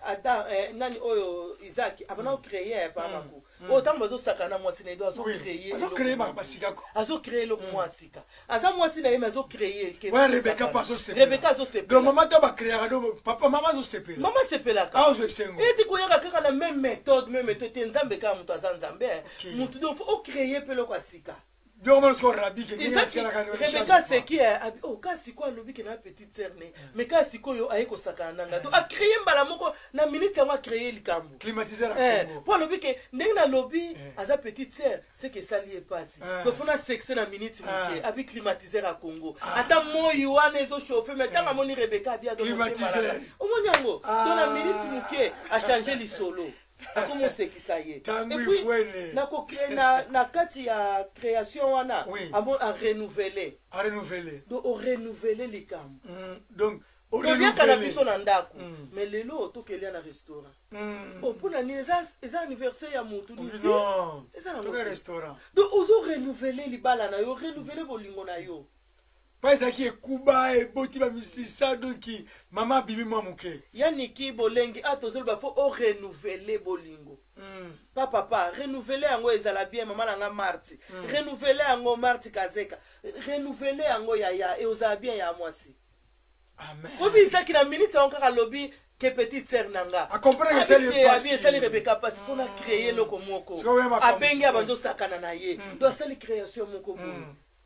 Adam, nani oyo, Isaac abanda kocréer pa maku oyo ntango bazosakana na mwasi na ye, do azocréer. Azocréer basika ko. Azocréer eloko mwa sika. Aza mwasi na ye, mais azocréer. Wana Rebeka mpe azosepela. Rebeka azosepela. Donc mama to bacréaka, donc papa, mama azosepela. Mama asepelaka. Azwa esengo. Eti koyaka kaka na même méthode, même méthode te. Nzambe kaka moto aza Nzambe, eh. Motu, donc faut ocréer mpe eloko ya sika. Biloko mona sikoyo rabike ndenge Ezaki atikalaka ni Rebeka aseki, eh, abi oh, ka sikoyo alobi ke na petite sœur ne, mais ka sikoyo aye kosakana na nga. Donc acréer mbala moko na minute yango, acréer likambo. Climatiseur ya Eh, Congo. mpo alobi ke ndenge nalobi aza petite sœur, c'est que esali ye pasi. Donc faut na sexe na minute moke. Abi climatiseur ya Congo, ata moi wana ezochauffe, mais ntango amoni Rebeka, abi Climatiseur. Omoni yango. Donc na minute moke achange lisolo, akomi osekisa ye. Tangu Et puis, ifwene. na kocrée na kati ya création wana, arenouveler. Arenouveler. Donc orenouveler likambo. Donc Toliaka na orenouveler. Biso na ndako, mais lelo tokelia na restaurant. O mpona nini? Eza anniversaire ya motu nini? Non. Eza nango toke te. Restaurant. Donc ozo renouveler libala na yo, renouveler bolingo na yo. Mpa ezalaki ekuba, eboti bamisisa, donc mama abimi mwa moke. Ya Niki Bolengi, a tozoloba faut orenouveler bolingo. Pa papa, renouveler yango ezala bien. Mama na nga Marti, renouveler yango. Marti Kazeka, renouveler yango yaya, e ozala bien ya mwasi. Amen. Obi ezaki na minute yango kaka alobi ke petite sœur na nga. Acomprendre que esali ye pasi. Abi esali Rebeka pasi, mpona créer eloko moko. Sikoyo oya makambo Abengi, sikoyo. abandi osakana na ye, donc asali création moko boye.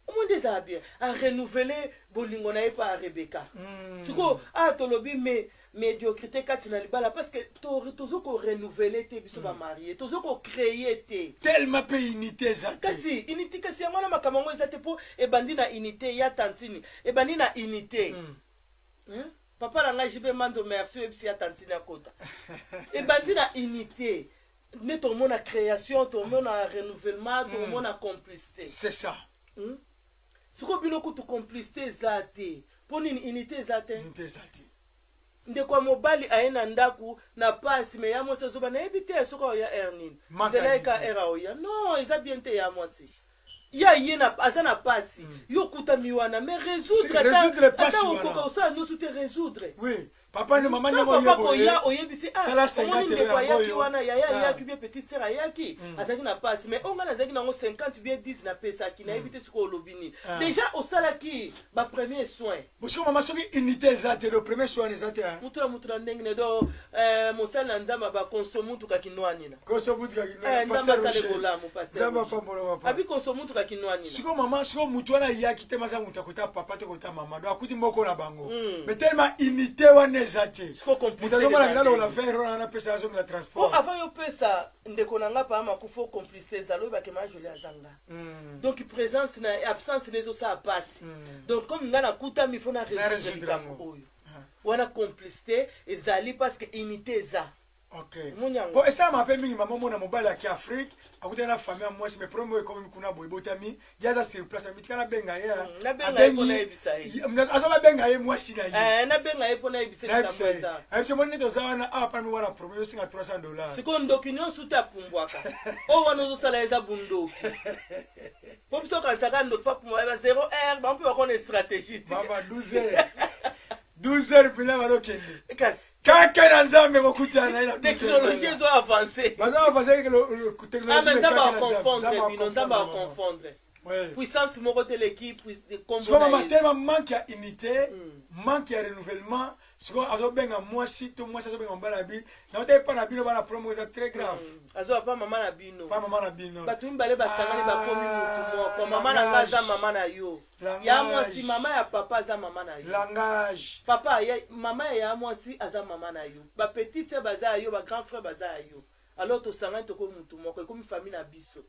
Omondi ezala bien, arenouveler bolingo na ye mpa ya Rebeka. Sikoyo a tolobi me médiocrité kati na libala, parce que tozo korenouveler te. Biso bamarie tozo kocréer te. Tellement mpe unité eza te. Kasi unité, kasi yango wana makambo yango eza te, mpo ebandi na unité ya tantine, ebandi na unité. Hein? Papa na ngai Jibe Manzo, merci. Oyebisi ya tantine akota. Ebandi na unité nde tomona création, tomona renouvellement, tomona complicité. C'est ça. Sikoyo bino kutu complicité eza te. Mpo nini unité eza te? Unité eza te. Ndeko ya mobali aye na ndako na pasi, mais ya mwasi azoba nayebi te soki aoya heure nini. Manque Nzela ya eka unité. heure aoya, non, eza bien te. Ya mwasi ya ye na aza na pasi, yo okutami wana, mais résoudre Résoudre pasi ata wana. okoka kosala nyonso te, résoudre. Oui papa ne mama, ndenge Papa oyebo koya oyebisi, ah, Tala 50 omoni ndeko yango ayaki oyo. wana, yaya ayaki bien, petite sœur ayaki, azalaki na pasi, mais oyo ngai nazalaki nango 50 bien 10 napesaki, nayebi te sikoyo olobi nini. Déjà osalaki bapremier soin. Bosiko mama, soki unité eza te, le premier soin eza te, hein. Mutu na mutu na ndenge ne. Donc mosali na Nzambe bakonso mutuka kinwanina. Koso mutuka. Nzambe asale bolamu, pasteur Nzambe Roger. apambola papa. Abi konso mutuka kinwanina. Sikoyo mama, sikoyo mutu wana ayaki te, maza mutu akota papa te, kota mama, donc akuti moko na bango, mais tellement unité wana eza te. Sikoyo complicité Moto azomona eza kinalola ndenge. 20 wana napesa, azongela Po transport. avant yo pesa ndeko na nga paa makufa, complicité ezala, oyebake ma Joli aza nga. Donc présence na absence na ezosala pasi. Donc comme nga nakutami, faut na Na résoudre résoudre likambo yango. oyo. Wana complicité ezali parce que unité eza. Omoni yango. Po esalama mpe mingi, mama, omona mobali ake Afrique, akutani na famille ya mwasi, mais problème oyo ekomi kuna boye, ebotami, ye aza sur place, amitika nabenga ye. Nabenga ye mpo nayebisa ye. Azo babenga ye mwasi na ye. Eh, nabenga ye mpo nayebisa nayebisa likambo ye. eza. Ayebisa moni neti oza wana awa, pami wana problème, oyosinga 300 $. Sikoyo ndoki nyonso te apumbwaka. Oyo wana ozosala eza bundoki, po biso okanisaka ndoki fa pumbwa ba 0 heure, bango mpe bakona stratégie te. Mama, 12 heures, 12 heures mpena balokende. Kasi Kaka na Nzambe kokutana na ye na 12 heures. Technologie ezo avance. Baza avance technologie. Ah, Nzambe aconfondre bino, Nzambe aconfondre. Puissance moko te leki kombo sikoyo na mama Yesu. Tellement manque ya unité, manque ya renouvellement. Sikoyo azobenga mwasi to mwasi azobenga mobali, abi naota epa na bino bana, problème eza très grave. Azwa pa mama na bino. Pa mama na bino. Bato mibale basangani, bakomi mutu moko. Mama na nga aza Langage. mama na yo. Langage. Ya mwasi, mama ya papa aza mama na yo. Langage. Papa ya, mama ya mwasi aza mama na yo, bapetite baza ya yo, bagrand frère baza ya yo. Alors tosangani, tokomi mutu moko, ekomi famille na biso.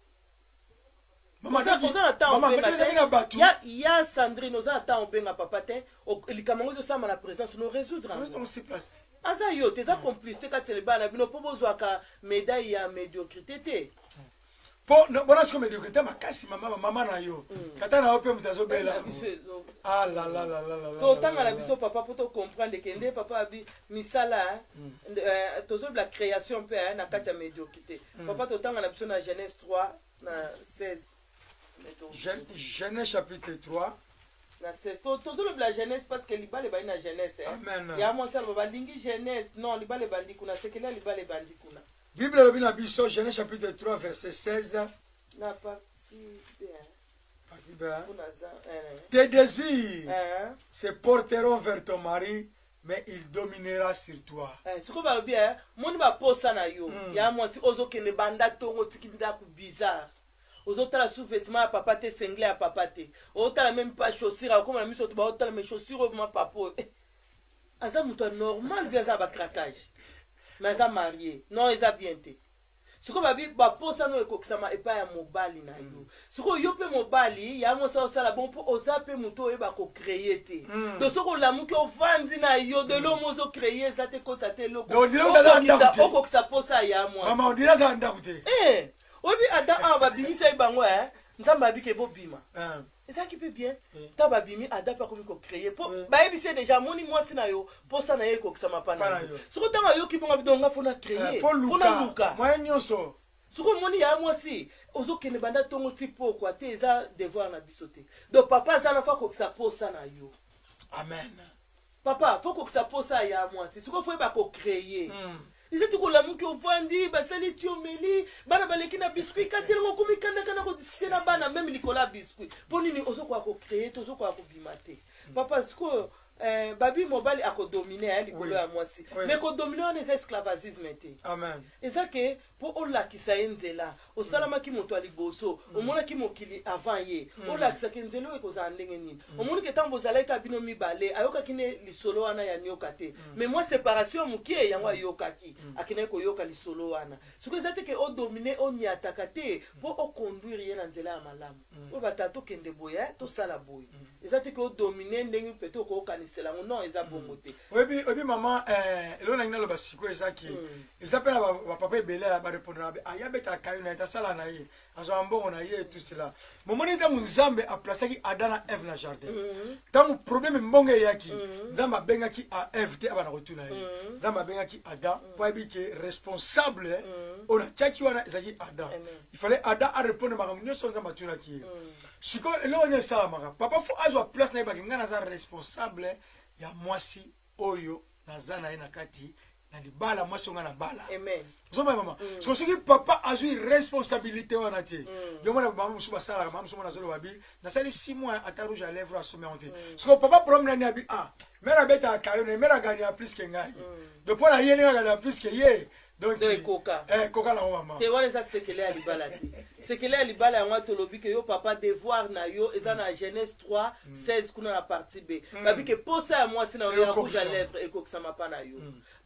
Mama, Oza na temps mama, obenga mais eza te. mpe na bato. Ya Sandrine, oza na temps obenga papa te. Likambo yango ezosama na présence no résoudre yango. On se place. Aza yo te, eza complicité kati ya libala na bino mpo bozwaka médaille ya médiocrité te. Po bona siko médiocrité makasi, mama, mama na yo, tata na yo mpe moto azobela. Ah la la la la la la. Totanga na biso papa mpo tocomprendre ke nde papa abi misala, hein, tozobela création mpe, hein, na kati ya médiocrité. Papa, totanga na biso na Genèse 3 na 16. Genèse chapitre 3. Na 16. Tozolobela Genèse parce que libala ebandi na Genèse, eh. Amen. Ya mwasi aloba balingi Genèse. Non, libala ebandi kuna, sekele ya libala ebandi kuna. Bible elobi na biso, Genèse chapitre 3 verset 16. Na partie B, hein. Partie B, hein. Kuna za eh. Tes désirs Eh. se porteront vers ton mari, mais il dominera sur toi. Eh, sikoyo balobi, moni baposa na yo, ya mwasi, ozokende banda ntongo, otiki ndako bizarre, ozotala sous-vêtement ya papa te, singlet ya papa te, ozotala même pas chaussure, akoma na miso to baotala mais chaussure oyo vraiment papa oyo, aza moto ya normal vi, aza na bacraquage mais aza marié. Non, eza bien te. Sikoyo babi baposa no ekokisama epai ya mobali na yo. Sikoyo yo mpe mobali ya mwasi osala bongo mpo oza mpe moto oyeba kocréer te. Donc soki olamuki, ovandi na yo, de lomo ozocréer eza te, kotisa te eloko. Donc, on dirait oza na ndako te. Okokisa posa ya mwasi. Mama, on dirait aza na ndako te. Eh, oyebi Adam awa babimisa ye bango, Nzambe abiki ebobima. Hein. Ezalaki mpe bien. Ntango babimi, Adam mpe akomi kocréer mpo bayebisi ye déjà, amoni mwasi na yo, mposa na ye ekokisama mpa Pa na na yo. yo. Soki ntango ayoki bongo, abi donga fo na créer, Fo fo luka na luka moyen nyonso. Soki omoni ya mwasi ozokende banda ntongo ti pokwa te, eza devoir na biso te. Donc papa aza na fo akokisa posa na yo. Amen. Papa fo kokisa posa ya mwasi. Sikoyo fo yeba kocréer. Eza ti kolamuki, ovandi, basali ti omeli, bana baleki na biscuit katelango, okomi kandaka na kodiscuter na bana même likolo ya biscuit. Mpo nini? Ozokoka kocréer te, ozokoka kobima te. Papa, sikoyo babi mobali akodominer likolo ya mwasi. Mais kodominer wana eza esclavagisme te. Amen. Eza ke mpo olakisa ye nzela. Osalamaki moto ya liboso, omonaki mokili avant ye, olakisaki nzela oyo ekozala ndenge nini. Omoni ke ntango bozalaki ka bino mibale, ayokaki ne lisolo wana ya nioka te, mais mwa séparation ya mokie yango ayokaki, akendaki koyoka lisolo wana. Soki eza te ke odominer, oniataka te, mpo oconduire ye na nzela ya malamu oyo batata tokende boye, tosala boye. Eza te ke odominer ndenge pete okokanisela yango. Non, eza bongo te. Oyebi mama, eloko nangi naloba sikoyo ezaki eza mpe na bapapa ebele ya barépondre na aya abetaka kayo na ye, tasala na ye, azwaka mbongo na ye, tout cela. Momoni ntango Nzambe aplasaki Adam na Eve na jardin, ntango problème mbongo eyaki, Nzambe abengaki a Eve te abana kotuna ye. Nzambe abengaki Adam mpo ayebi ke responsable oyo natiaki wana ezalaki Adam. Amen. Il fallait Adam arépondre makambo nyonso Nzambe atunaki ye. Sikoyo eloko nini esalamaka? Papa fo azwa place na ye, bake ngai naza responsable ya mwasi oyo naza na ye na kati na libala, mwasi oyo ngai na bala. Amen. Ozomona mama, siko soki papa azwi responsabilité wana te, yo mona bamama mosusu basalaka, mama mosusu mona azoloba bi nasali 6 mois, ata rouge à lèvre asombi yango te. Siko papa problème nani? Abi ah, mère abetaka kayo na ye, mère aganya plus ke ngai. Donc mpo na ye, ndenge aganya plus ke ye, donc Donc ekoka. Ekoka nango mama. Te, wana eza sekele ya libala te. Sekele ya libala yango tolobi ke yo papa, devoir na yo eza na Genèse 3 16 kuna na partie B. Babi ke posa ya mwasi na yo ya rouge à Ekokisama. lèvre ekokisama mpa na yo.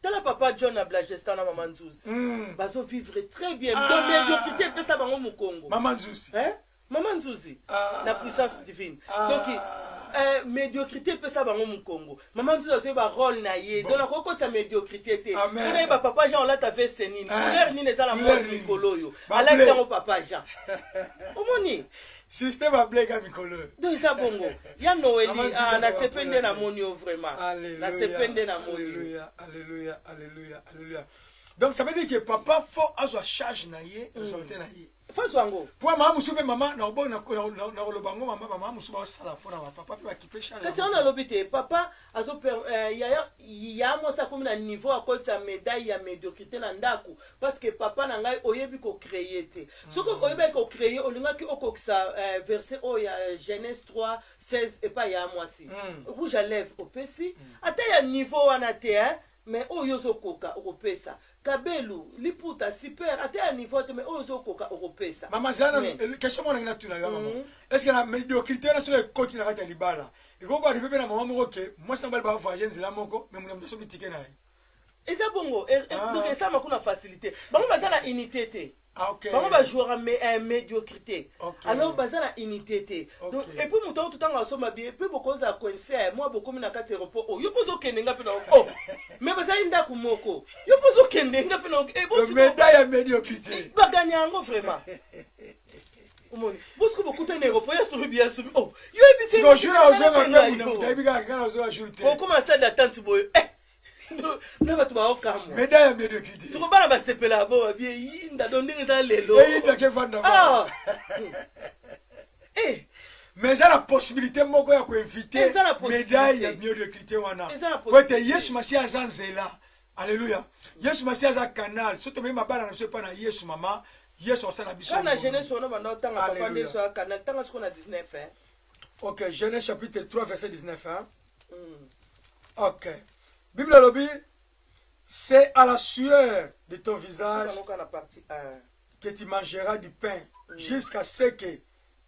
Tala papa John na Blagestan na mama Nzuzi, bazovivre très bien. Ah. Donc médiocrité epesa bango mokongo. Mama Nzuzi. Hein? Mama Nzuzi. Ah. Na puissance divine. Ah. Donc médiocrité epesa bango mokongo. Mama Nzuzi azoyeba rôle na ye. Donc akokotisa médiocrité te. Amen. Mpona yeba papa Jean olata veste nini, Ah. couleur nini eza na Couleur mode nini. mikolo oyo, Ba alati bleu. yango papa Jean, omoni. Système ableka mikolo oyo. Donc eza bongo ya Noeli. Mama Nzuzi Ah, aza nasepe nde bapola. namoni yo vraiment. Alléluia. Nasepe nde namoni yo. Alléluia, alléluia, alléluia, alléluia. Donc ça veut dire que papa fo azwa charge na ye, responsabilité na ye. Fazwa yango. Po mama mosusu mpe, mama, nakoloba yango, mama, mama mosusu baosala mpona bapapa mpe bakipe charge. Kasi wana alobi te papa azo yaya ya mwasi akomi na niveau akotisa médaille ya médiocrité na ndako parce que papa na ngai oyebi kocréer te. Soki oyebaki kocréer, olingaki okokisa verset oyo ya Genèse 3 16 epai ya mwasi. Rouge à lèvre opesi ata ya niveau wana te, hein? Mais oyo ozokoka okopesa kabelu, liputa super, ata ya niveau te, mais oyo ozokoka okopesa. Mama, zala Amen. na question moko nangi natuna yo, mama. Est ce que na médiocrité wana, soki ekoti na kati ya libala, ekoki koarriver mpe na mama moko ke mwasi na mobali bavoyage nzela moko, mais moto asombi ticket na ye? Eza bongo. Ah. Donc esalama kuna facilité, bango baza na unité te. Ah, ok. Bango bajouaka médiocrité. Alors baza na unité te. Donc et puis moto auto ntango asomba billet, mpe bokozala coince mwa, bokomi na kati ya aéroport, oh, yo mpo ozokende, nga mpe na, oh, mais bazali ndako moko, yo mpo ozokende, nga mpe na eh, Le médaille ya médiocrité. Baganya yango vraiment. Omoni bosiko bokutani na aéroport, ya somi billet, asomi, oh, yo yebisi. Siko jour azonga mpe moto ayebi kaka kaka azonga jour te. Okoma salle d'attente boye, eh, na bato baokamwa. Médaille ya médiocrité. Siko bana basepela bo babie yinda, donc ndenge eza lelo. Eyindaki evanda. Ah! Eh. Mais eza na possibilité moko ya koéviter Eza na possibilité. médaille ya médiocrité wana. Eza na po ete possibilité. Yesu Masiya aza nzela, alleluya. Yesu Masiya aza canal. So tomemi mabala na biso epai na Yesu, mama Yesu asala biso. Kaka na Genèse wana banda otanga, papa. Alléluia. Nde so ya canal, tanga siko na 19, hein. Ok, Genèse chapitre 3 verset 19, hein? Ok, Bible elobi: c'est à la sueur de ton visage Sika na partie 1. Que tu mangeras du pain jusqu'à ce que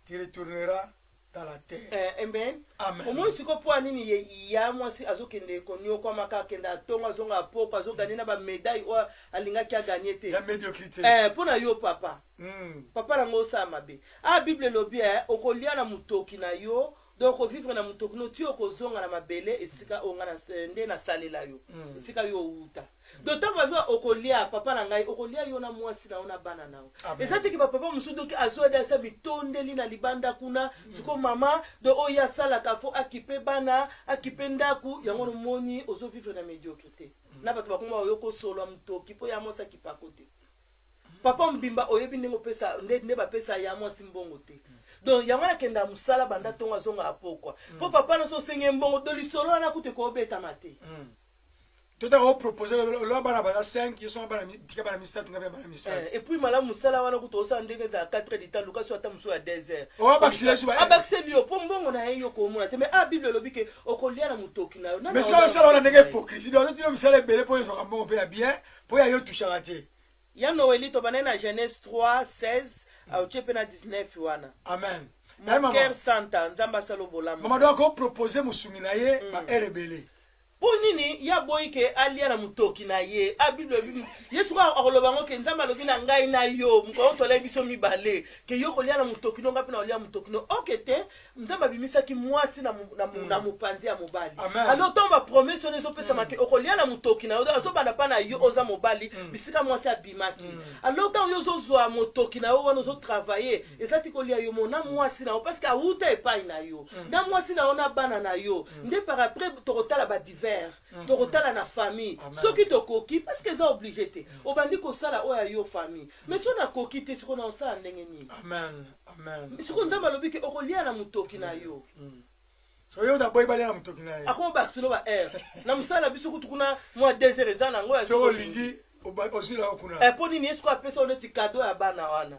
tu retourneras dans la terre. Eh, amen. Amen. Omoni siko mpo ya nini ye ya mwasi azokende koniokwamaka, akende atongo, azonga apoko, azoganye na bamédaille oyo alingaki aganye te. Ya médiocrité. Eh, mpo na yo papa, papa nango osala mabe. Ah, Bible elobi, eh, okolia na motoki na yo, donc okovivre na motoki no ti okozonga na mabele esika oyo nga nde nasalela yo, esika yo owuta. Donc ntango babi okolia, papa na ngai, okolia yo na mwasi na yo na bana na yo. Amen. Eza teke bapapa mosusu doki azwadi asa bitondeli na libanda kuna. Siko mama do oyo asalaka, fo akipe bana, akipe ndako yango. Nomoni ozovivre na médiocrité na bato bakoma oyo kosolwa motoki mpo ya mwasi akipako te. Papa mbimba oyebi ndenge opesa nde bapesa ya mwasi mbongo te. Donc yango wana akenda mosala banda ntongo, azonga apokwa, mpo papa nyonso osenge mbongo. Do lisolo wana kutu ekoobetama te. Totaka opropose loa bana baza 5, yo songa bana tika bana misato, nga mpe bana misato. Et puis malamu mosala wana kutu osala ndenge ezala 4 heures du temps, luka so ata mosusu ya 2 heures. Oh, abakisela so Abakiseli yo mpo mbongo na ye yo komona te. Mais a Bible elobi ke okolia na motoki na yo. Nani Mais soki aolia osala wana na ndenge motoki na ye? hypocrisie, donc ozotina misala ebele mpo ozwaka mbongo mpe ya bien, mpo ya yo touchaka te. Ya Noeli, tobandai na Genèse 3 16, aotie mpe na 19 wana. Amen. Naye Mon mama cœur santa, Nzambe asala bolamu. Mama donc akopropose mosungi na ye baheure ebele. Mpo nini ye aboyi ke alia na motoki na ye? A Bible elobi, ye sikoyo akoloba yango ke Nzambe alobi na ngai na yo, mokolo tolai biso mibale, ke yo kolia na motoki no, ngai mpe na kolia motoki no. Oke te, Nzambe abimisaki mwasi na mopanzi ya mobali. Amen. Alors ntango bapromesse wana ezopesama ke okolia na motoki na yo, azobanda mpa na yo oza mobali, bisika mwasi abimaki. Alors ntango yo ozozwa motoki na yo wana, ozotravaille, eza ti kolia yo mo na mwasi na yo, parce que awuta epai na yo na mwasi na yo na bana na yo. Nde par après tokotala badivers, tokotala na famille. Amen. Soki tokoki, parce que eza obligé te obandi kosala oyo ya yo famille, mais so nakoki te, sikoyo na osala ndenge nini? Amen, amen. Sikoyo Nzambe alobi ke okolia na motoki na yo. So yo daboyi balia na motoki na ye. Akobakiselo ba heure na mosala na biso kutu kuna mwa 2 heures eza nango ya soki olingi ozwila yo kuna. Eh, mpo nini ye sikoyo apesa yo neti kado ya bana wana?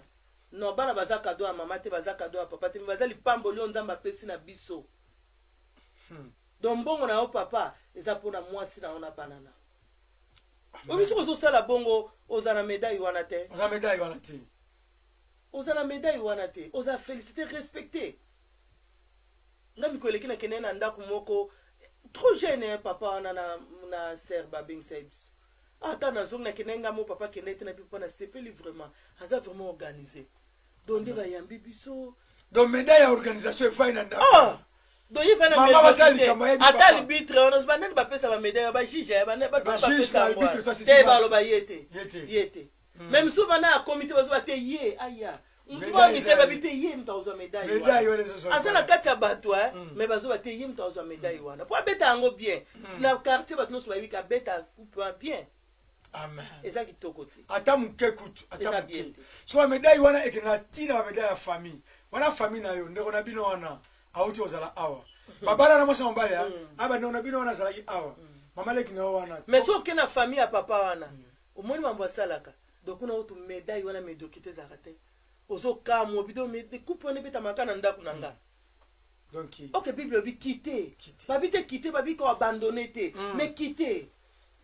Non, bana baza kado ya mama te, baza kado ya papa te, me baza lipamboli oyo Nzambe apesi na biso. Donc mbongo na yo papa eza mpona mwasi na yo na bana na yo. Obi soki ozosala bongo, oza na médaille wana te. Oza médaille wana te. Oza na médaille wana te, oza félicité, respecté. Nga mikolo eleki nakende na ndako moko trop jeune, eh, papa wana na sœur babengisa ye biso. Ata nazongi, nakende nga mo papa kende te na bipo, nasepeli vraiment, aza vraiment organisé. Donc nde bayambi biso. Donc médaille ya organisation efai na ndako. Ah! Donc ye fana. Mama basala likambo ayebi ata papa. arbitre wana, banani bapesa bamédaille? Bajuge? Bajuge na arbitre, ça, c'est te match. Baloba ye te. Ye te. Ye te. Mais mosusu bana akomi te, bazoba te ye aya mosusu. Médaille Babi te. eza Babi te ye moto akozwa médaille. Médaille wana wana ezozwa aza na kati ya bato, eh, mais bazoba te ye moto akozwa médaille wana po abeta yango bien na quartier. Bato nyonso bayebi ka abeta coupe wana bien. Amen. Eza kitoko te. Ata moke kutu, ata Eza bien moke te. So bamédaille wana ekendaka ntina, bamédaille ya famille wana, famille na yo, ndeko na bino wana awuti kozala awa, babala na mwasi ya mobali a bandeko na bino wana azalaki awa, mama leki na yo wana. Mais soki oke na famille ya papa wana, omoni mambo asalaka. Donc kuna kutu médaille wana médiocrité ezalaka te. Ozokamwa bido coupe wana ebetamaka na ndako na nga. Donc ok, Bible elobi quitte. Quitte. Babi te quitte, babi ko abandonne te, mais quitte,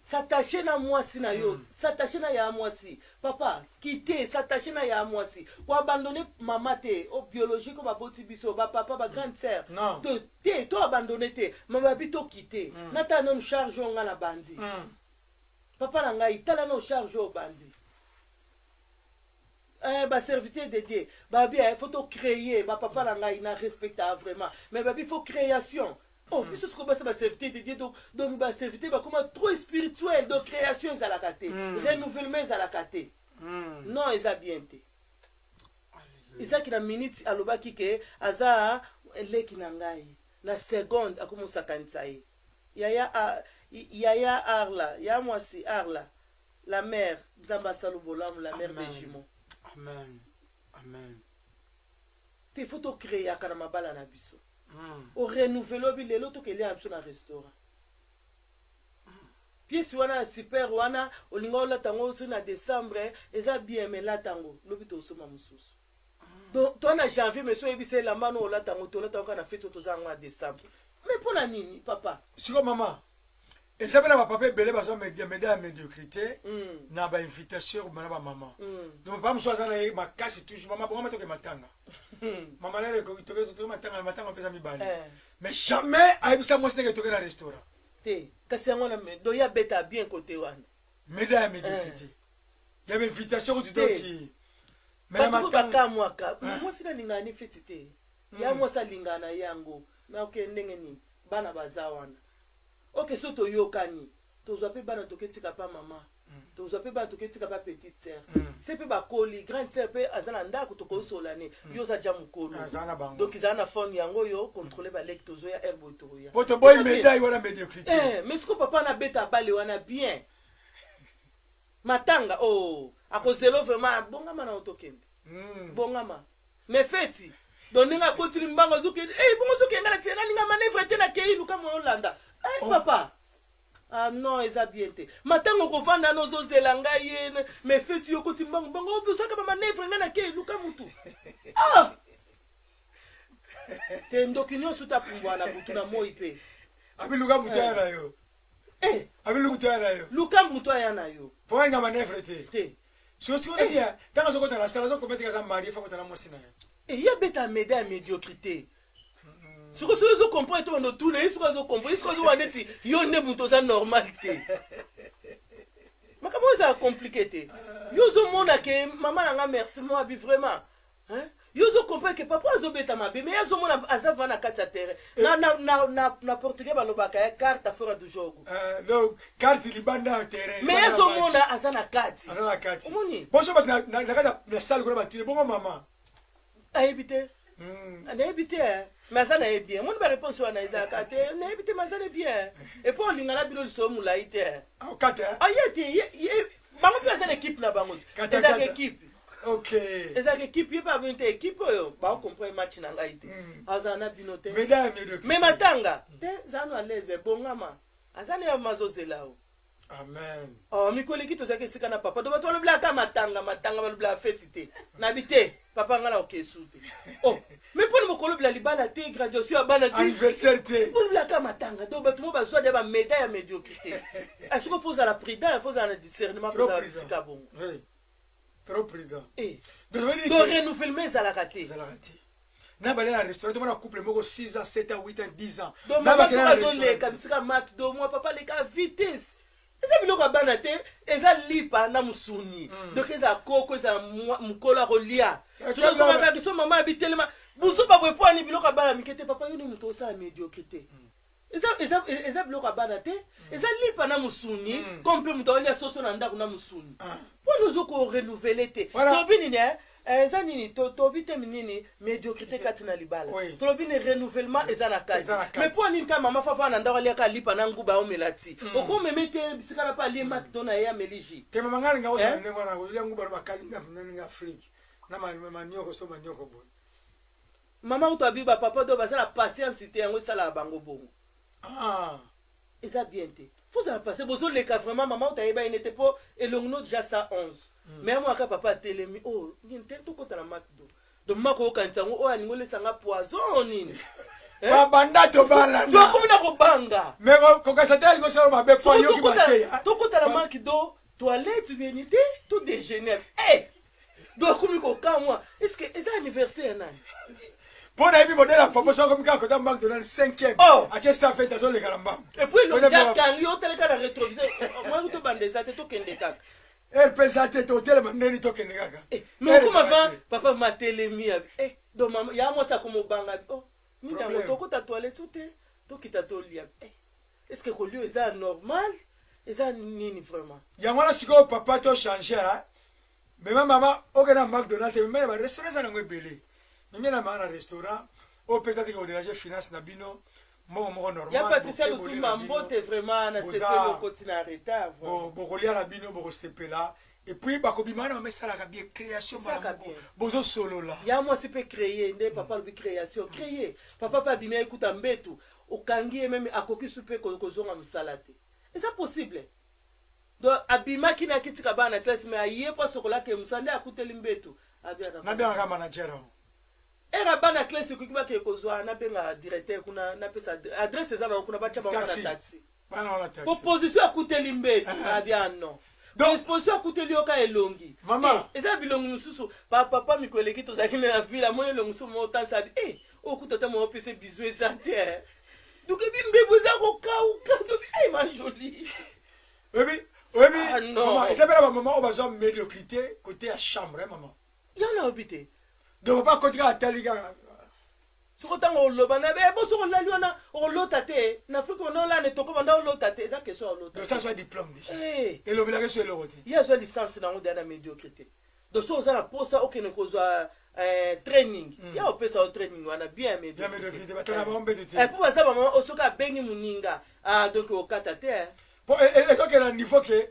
s'attache na mwasi na yo, s'attache na ya mwasi. Papa, quitte, s'attache na ya mwasi, koabandonne mama te o biologique oyo baboti biso, bapapa, bagrande sœur. Non. To te, to abandonne te, ma babi to quitte. Natala nanu charge oyo nga na bandi. Papa na ngai, tala nano charge oyo bandi. Eh, baserviteur de Dieu babi eh, faut tocréer. Bapapa na ngai na respecta vraiment, mais babi faut création. Oh, biso sikoyo basa baserviteur de Dieu, donc baserviteur bakoma trop spirituel, donc création ezalaka te, renouvellement ezalaka te. Non, eza bien te. Ezalaki na minute alobaki ke aza leki na ngai, na seconde akomosakanisa ye. Yaya, yaya Arla, ya mwasi Arla, la mère, Nzambe asala bolamu, la mère des jumeaux. Amen, amen. Te, faut tocréaka na mabala na biso. Orenouveler, obi lelo tokelia na biso na restaurant, pièce wana ya super wana olinga olata yango soki na décembre, eza bien, mais lata yango lobi, tosomba mosusu. Donc to na janvier, mais so oyebisa elamba no olata yango, tolata yango kaka na fête oyo toza yango ya décembre. Mais mpo na nini, papa? Sikoyo mama, eza mpe na bapapa ebele bazwa médaille ya médiocrité na bainvitation kobima na bamama. Donc papa mosusu aza na ye makasi toujours: mama, bongama, toke matanga. Mama, lelo toke matanga, matanga mpeza mibale. Mais jamais ayebisa mwasi ndenge toke na restaurant. Te, kasi yango wana do ye abeta bien côté wana. Médaille ya médiocrité ya bainvitation kutu. Te. Doki mais na bato matanga bakamwaka, mwasi nalingaka ni feti te, ya mwasi alingaka na yango. Mais oke ndenge nini bana baza wana? Oke, so toyokani, tozwa mpe bana, toketika pa mama, tozwa mpe bana, toketika pa petite sœur. Se mpe bakoli, grande sœur mpe aza na ndako, tokosola ne yo oza dia mokolo. Aza na bango. Donc ezala na fone yango oyo contrôle baleki, tozoya aire boye, tokoya. Po toboyi médaille wana médiocrité. Eh, mais siko papa nabeta bale wana bien, matanga oh, akozela vraiment, bongama na otokende. Bongama, mais feti donc ndenge akotili mbango, azokende. Eh, bongo ozokende, nga na tie nalinga manœuvre te, nakei luka moyo olanda. Eh, Oh. papa, ah non, eza bien te. Matango okovanda na ozozela ngai ye, mais feti yo okoti mbango mbango, obosaka bamanœuvre, ngai nakei luka mutu. Ah te, ndoki nyonso tapumbwa na butu na moi mpe. Abiluka moto aya na yo. Eh. Abiluka moto aya na yo. Luka mutu aya na yo. Po alinga manœuvre te. Te. Sikoyo sikoyo bien, ntango azokota na sala, azokomete aza marié, fa kota na mwasi na ye. Ye abeta médaille ya médiocrité. Sikoyo soki ozocomprendre te, bando tuna ye. Soki azocomprendre ye, soki azowa neti yo nde moto oza normal te, makambo oyo ezala compliqué te. Yo ozomona ke mama na nga, merci mo abi vraiment, hein? Yo ozocomprendre ke papa azobeta mabe, mais ye azomona aza va na kati ya terrain. Na portugais balobaka ya carta fora do jogo. Donc carte libanda ya terrain. Mais ye azomona aza na kati. Aza na kati. Omoni? Boso bato na kati ya salle kuna batune bongo mama. Ayebi te. Nayebi te, mais aza na ye bien. Moni baréponse wana ezalaka te, nayebi te, mais aza na bien. Et puis olinga na bino lisolo molai te. Okate. Aye te, bango mpe aza na équipe na bango te. Kata, ezalaka kata. équipe. Ok. Ezalaka équipe. Ye mpe abino te, équipe oyo baocomprendre match na ngai te. Azala na bino te. Médaille ya médiocrité. Mais matanga te, zala no à l'aise, bongama, aza na ye mazozela o. Amen. Oh, mikolo eki tozalaki esika na papa, to bato balobelaka matanga, matanga balobelaka feti te. Nabi te, papa, ngai na okesu te. Oh, mais mpona mokolobela libala te, graduation ya bana te, anniversaire te, bolobelaka matanga. Donc bato mo bazwa deya bamédaille ya médiocrité. Sikoyo faut ozala prudent, faut ozala na discernement, Trop kozala prudent. bisika bongo. Oui. Trop prudent. Eh. Donc ça veut dire Donc que renouvellement ezalaka te. Ezalaka te. Na bale na restaurant, tomona couple moko 6 ans, 7 ans, 8 ans, 10 ans. Donc Na mama bakende soki na restaurant. azoleka bisika mak do mwa papa leka vitesse, eza biloko ya bana te, eza lipa na mosuni. Donc eza koko, eza mokolo akolia. Soki okomaka so mama abitelema buzoba boye, po ani biloko ya bana mike te. Papa, yo ni moto osala médiocrité, eza biloko ya bana te, eza lipa na mosuni. Comme mpe moto aolia soso na ndako na mosuni, mpona ozo korenouveler te. Tolobi nini, eh? Eh, eza nini? Tolobi te nini? Médiocrité kati na libala. Tolobi ni renouvellement eza na kati. Eza na kati. Mais mpo nini ka mama fafa na ndako aliaka lipa na nguba, aomela ti? Okomeme te bisika na mpe alie makdo na ye, ameli jus. Te, mama, ngai alinga kozala Eh? ndenge wana, kolia nguba na bakalinga naninga Afrique na manioko, so manioko boye. Mama uto abi bapapa do baza na patience te, yango esalaka bango bongo. Eza bien te, fozala pase bozoleka vraiment. Mama uto ayeba ye nete mpo elongi no déjà 111, mais amwaka papa atelemi o nini te, tokota na makdo. Donc mama koyokanisa yango oyo alingi olesanga poison nini? Eh? Babanda tobalana. Tokomi na kobanga. Mais kokasa te, alingi osala mabe po ayoki mateya. Tokota na makdo, toilette bieni te, to déjeuner. Eh! Donc akomi kokamwa, est ce que eza anniversaire ya nani? Mpo nayebi modèle ya papa, so akomi kaka kota McDonald 5e, Oh! atie safete, azoleka na mbango. Et puis elongi akangi yo, otaleka na rétroviseur, mwa tobanda eza te, tokende kaka. Heure mpe eza te, totelema ndeni tokende kaka. Eh, mais okoma va papa matelemi ya eh, donc mama ya mwasi akomobanga oh nini yango, tokota toilette te, tokita tolia eh, est ce que kolia eza normal, eza nini vraiment? Yango wana sikoyo papa to change mema mama okende na McDonald te, mema na barestaurant eza nango ebele, meme na mama na restaurant oyo mpe eza te koderange finance na bino, mbongo moko normal. Ya Patricia Lutumba, mbote vraiment, na sepeli okoti na retard. Bokolia na bino, bokosepela, et puis bakobima wana, mama esalaka bien création, bozosolola. Ya mwasi mpe créer nde papa alobi création, créer papa mpe abimi, ayekuta mbetu okangi ye, meme akoki su mpe kozonga mosala te, eza possible. Donc abimaki na akitika bana na classe, mais aye mpo asokolaka ye mosala nde akuteli mbetu. Nabengaka manager yango. Era bana classe ekoki bakee kozwa, nabenga directeur kuna, napesa adresse eza nango kuna, batya bango na taxi. Po position akuteli mbetu, abia non. Donc position akuteli yoka elongi. Mama eza bilongi mosusu bapapa mikolo eleki tozalaki na ville, amoni elongi mosusu moko tansi abi e okuta ta moko opesa bizu eza te, donc ebi mbebu eza kokauka tobi e ma jolie. Oyebi, oyebi eza mpe na bamama oyo bazwa médiocrité côté ya chambre, mama. Yango nayobi te. Donc papa akoti kaka, atali kaka. Soko ntango oloba na be bo, soko olali wana okolota te. Na Afrika ona olala etoko banda olota te, eza question ya olota. Donc ça soit diplôme déjà elobelaka so eloko te. Ye azwa licence nango deya na médiocrité. Donc so oza na posa okende kozwa training, ya opesa yo training wana bien ya médiocrité, batala bango mbeto te. Mpo baza bamama oyo soki abengi moninga, ah, donc okata te. Po ezokende na niveau ke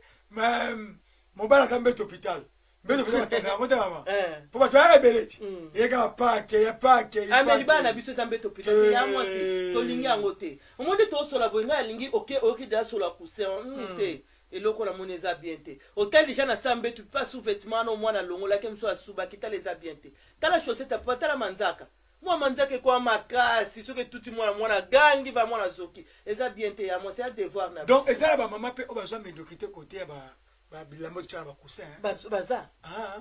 mobali aza mbeto hôpital, mbeto mpenza batanda yango te mama, po bato bayaka ebele ti ye kaka pake ya pake. Ame libala na biso eza mbeto hôpital te. Ya mwasi tolingi yango te. Omoni tosola boye, ngai alingi oke oyoki deya solo ya coussin te, eloko namoni eza bien te. Otali deja na sa mbetu pa sous vêtement wana, omwana alongolaki mosu asubaki, tala eza bien te, tala chaussette ya papa, tala manzaka, mwa manzaka ekwa makasi, soki etuti mwana, mwana gangi va, mwana zoki, eza bien te. Ya mwasi ya devoir na Donc eza na bamama mpe oyo bazwa médiocrité côté ya bilamba totyaka na bacoussin. Baza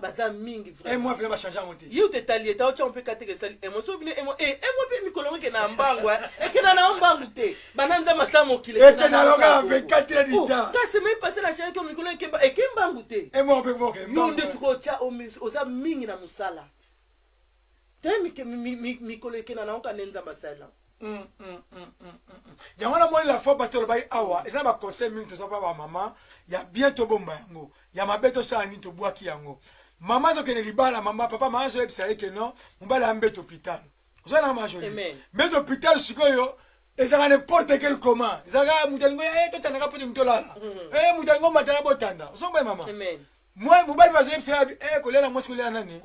baza mingi. Un mois mpenza bachange yango te. Ye otetali eta otyango mpe kateka esali emo so bino emo e emo mpe mikolo ngo ekenda na mbangu, ekenda na mbangu te, banda nzambe asala mokili. Ekenda na kaka 24 heures du temps. Kasi même passé na chaîne mikolo eke mbangu te. Emo mpe moke. Yo nde sikoyo otya oza mingi na mosala te, mikolo ekenda na oka nde nzambe asalela. Yango namoni la fois bato olobaki awa, eza na baconseil mingi toza mpa bamama ya bien, tobomba yango, ya mabe tosala nini, tobwaki yango. Mama azokende libala, mama papa mama azoyebisa ye ke non, mobali ya mbeto hôpital, oza na majoli mbeto hôpital. Sikoyo ezalaka n'importe quel comment, ezalaka moto alingo ye totandaka mpo tolingi tolala, moto alingo matala botanda, ozomboye mama mobali bazoyebisa ye kolia na mwasi, kolia nani,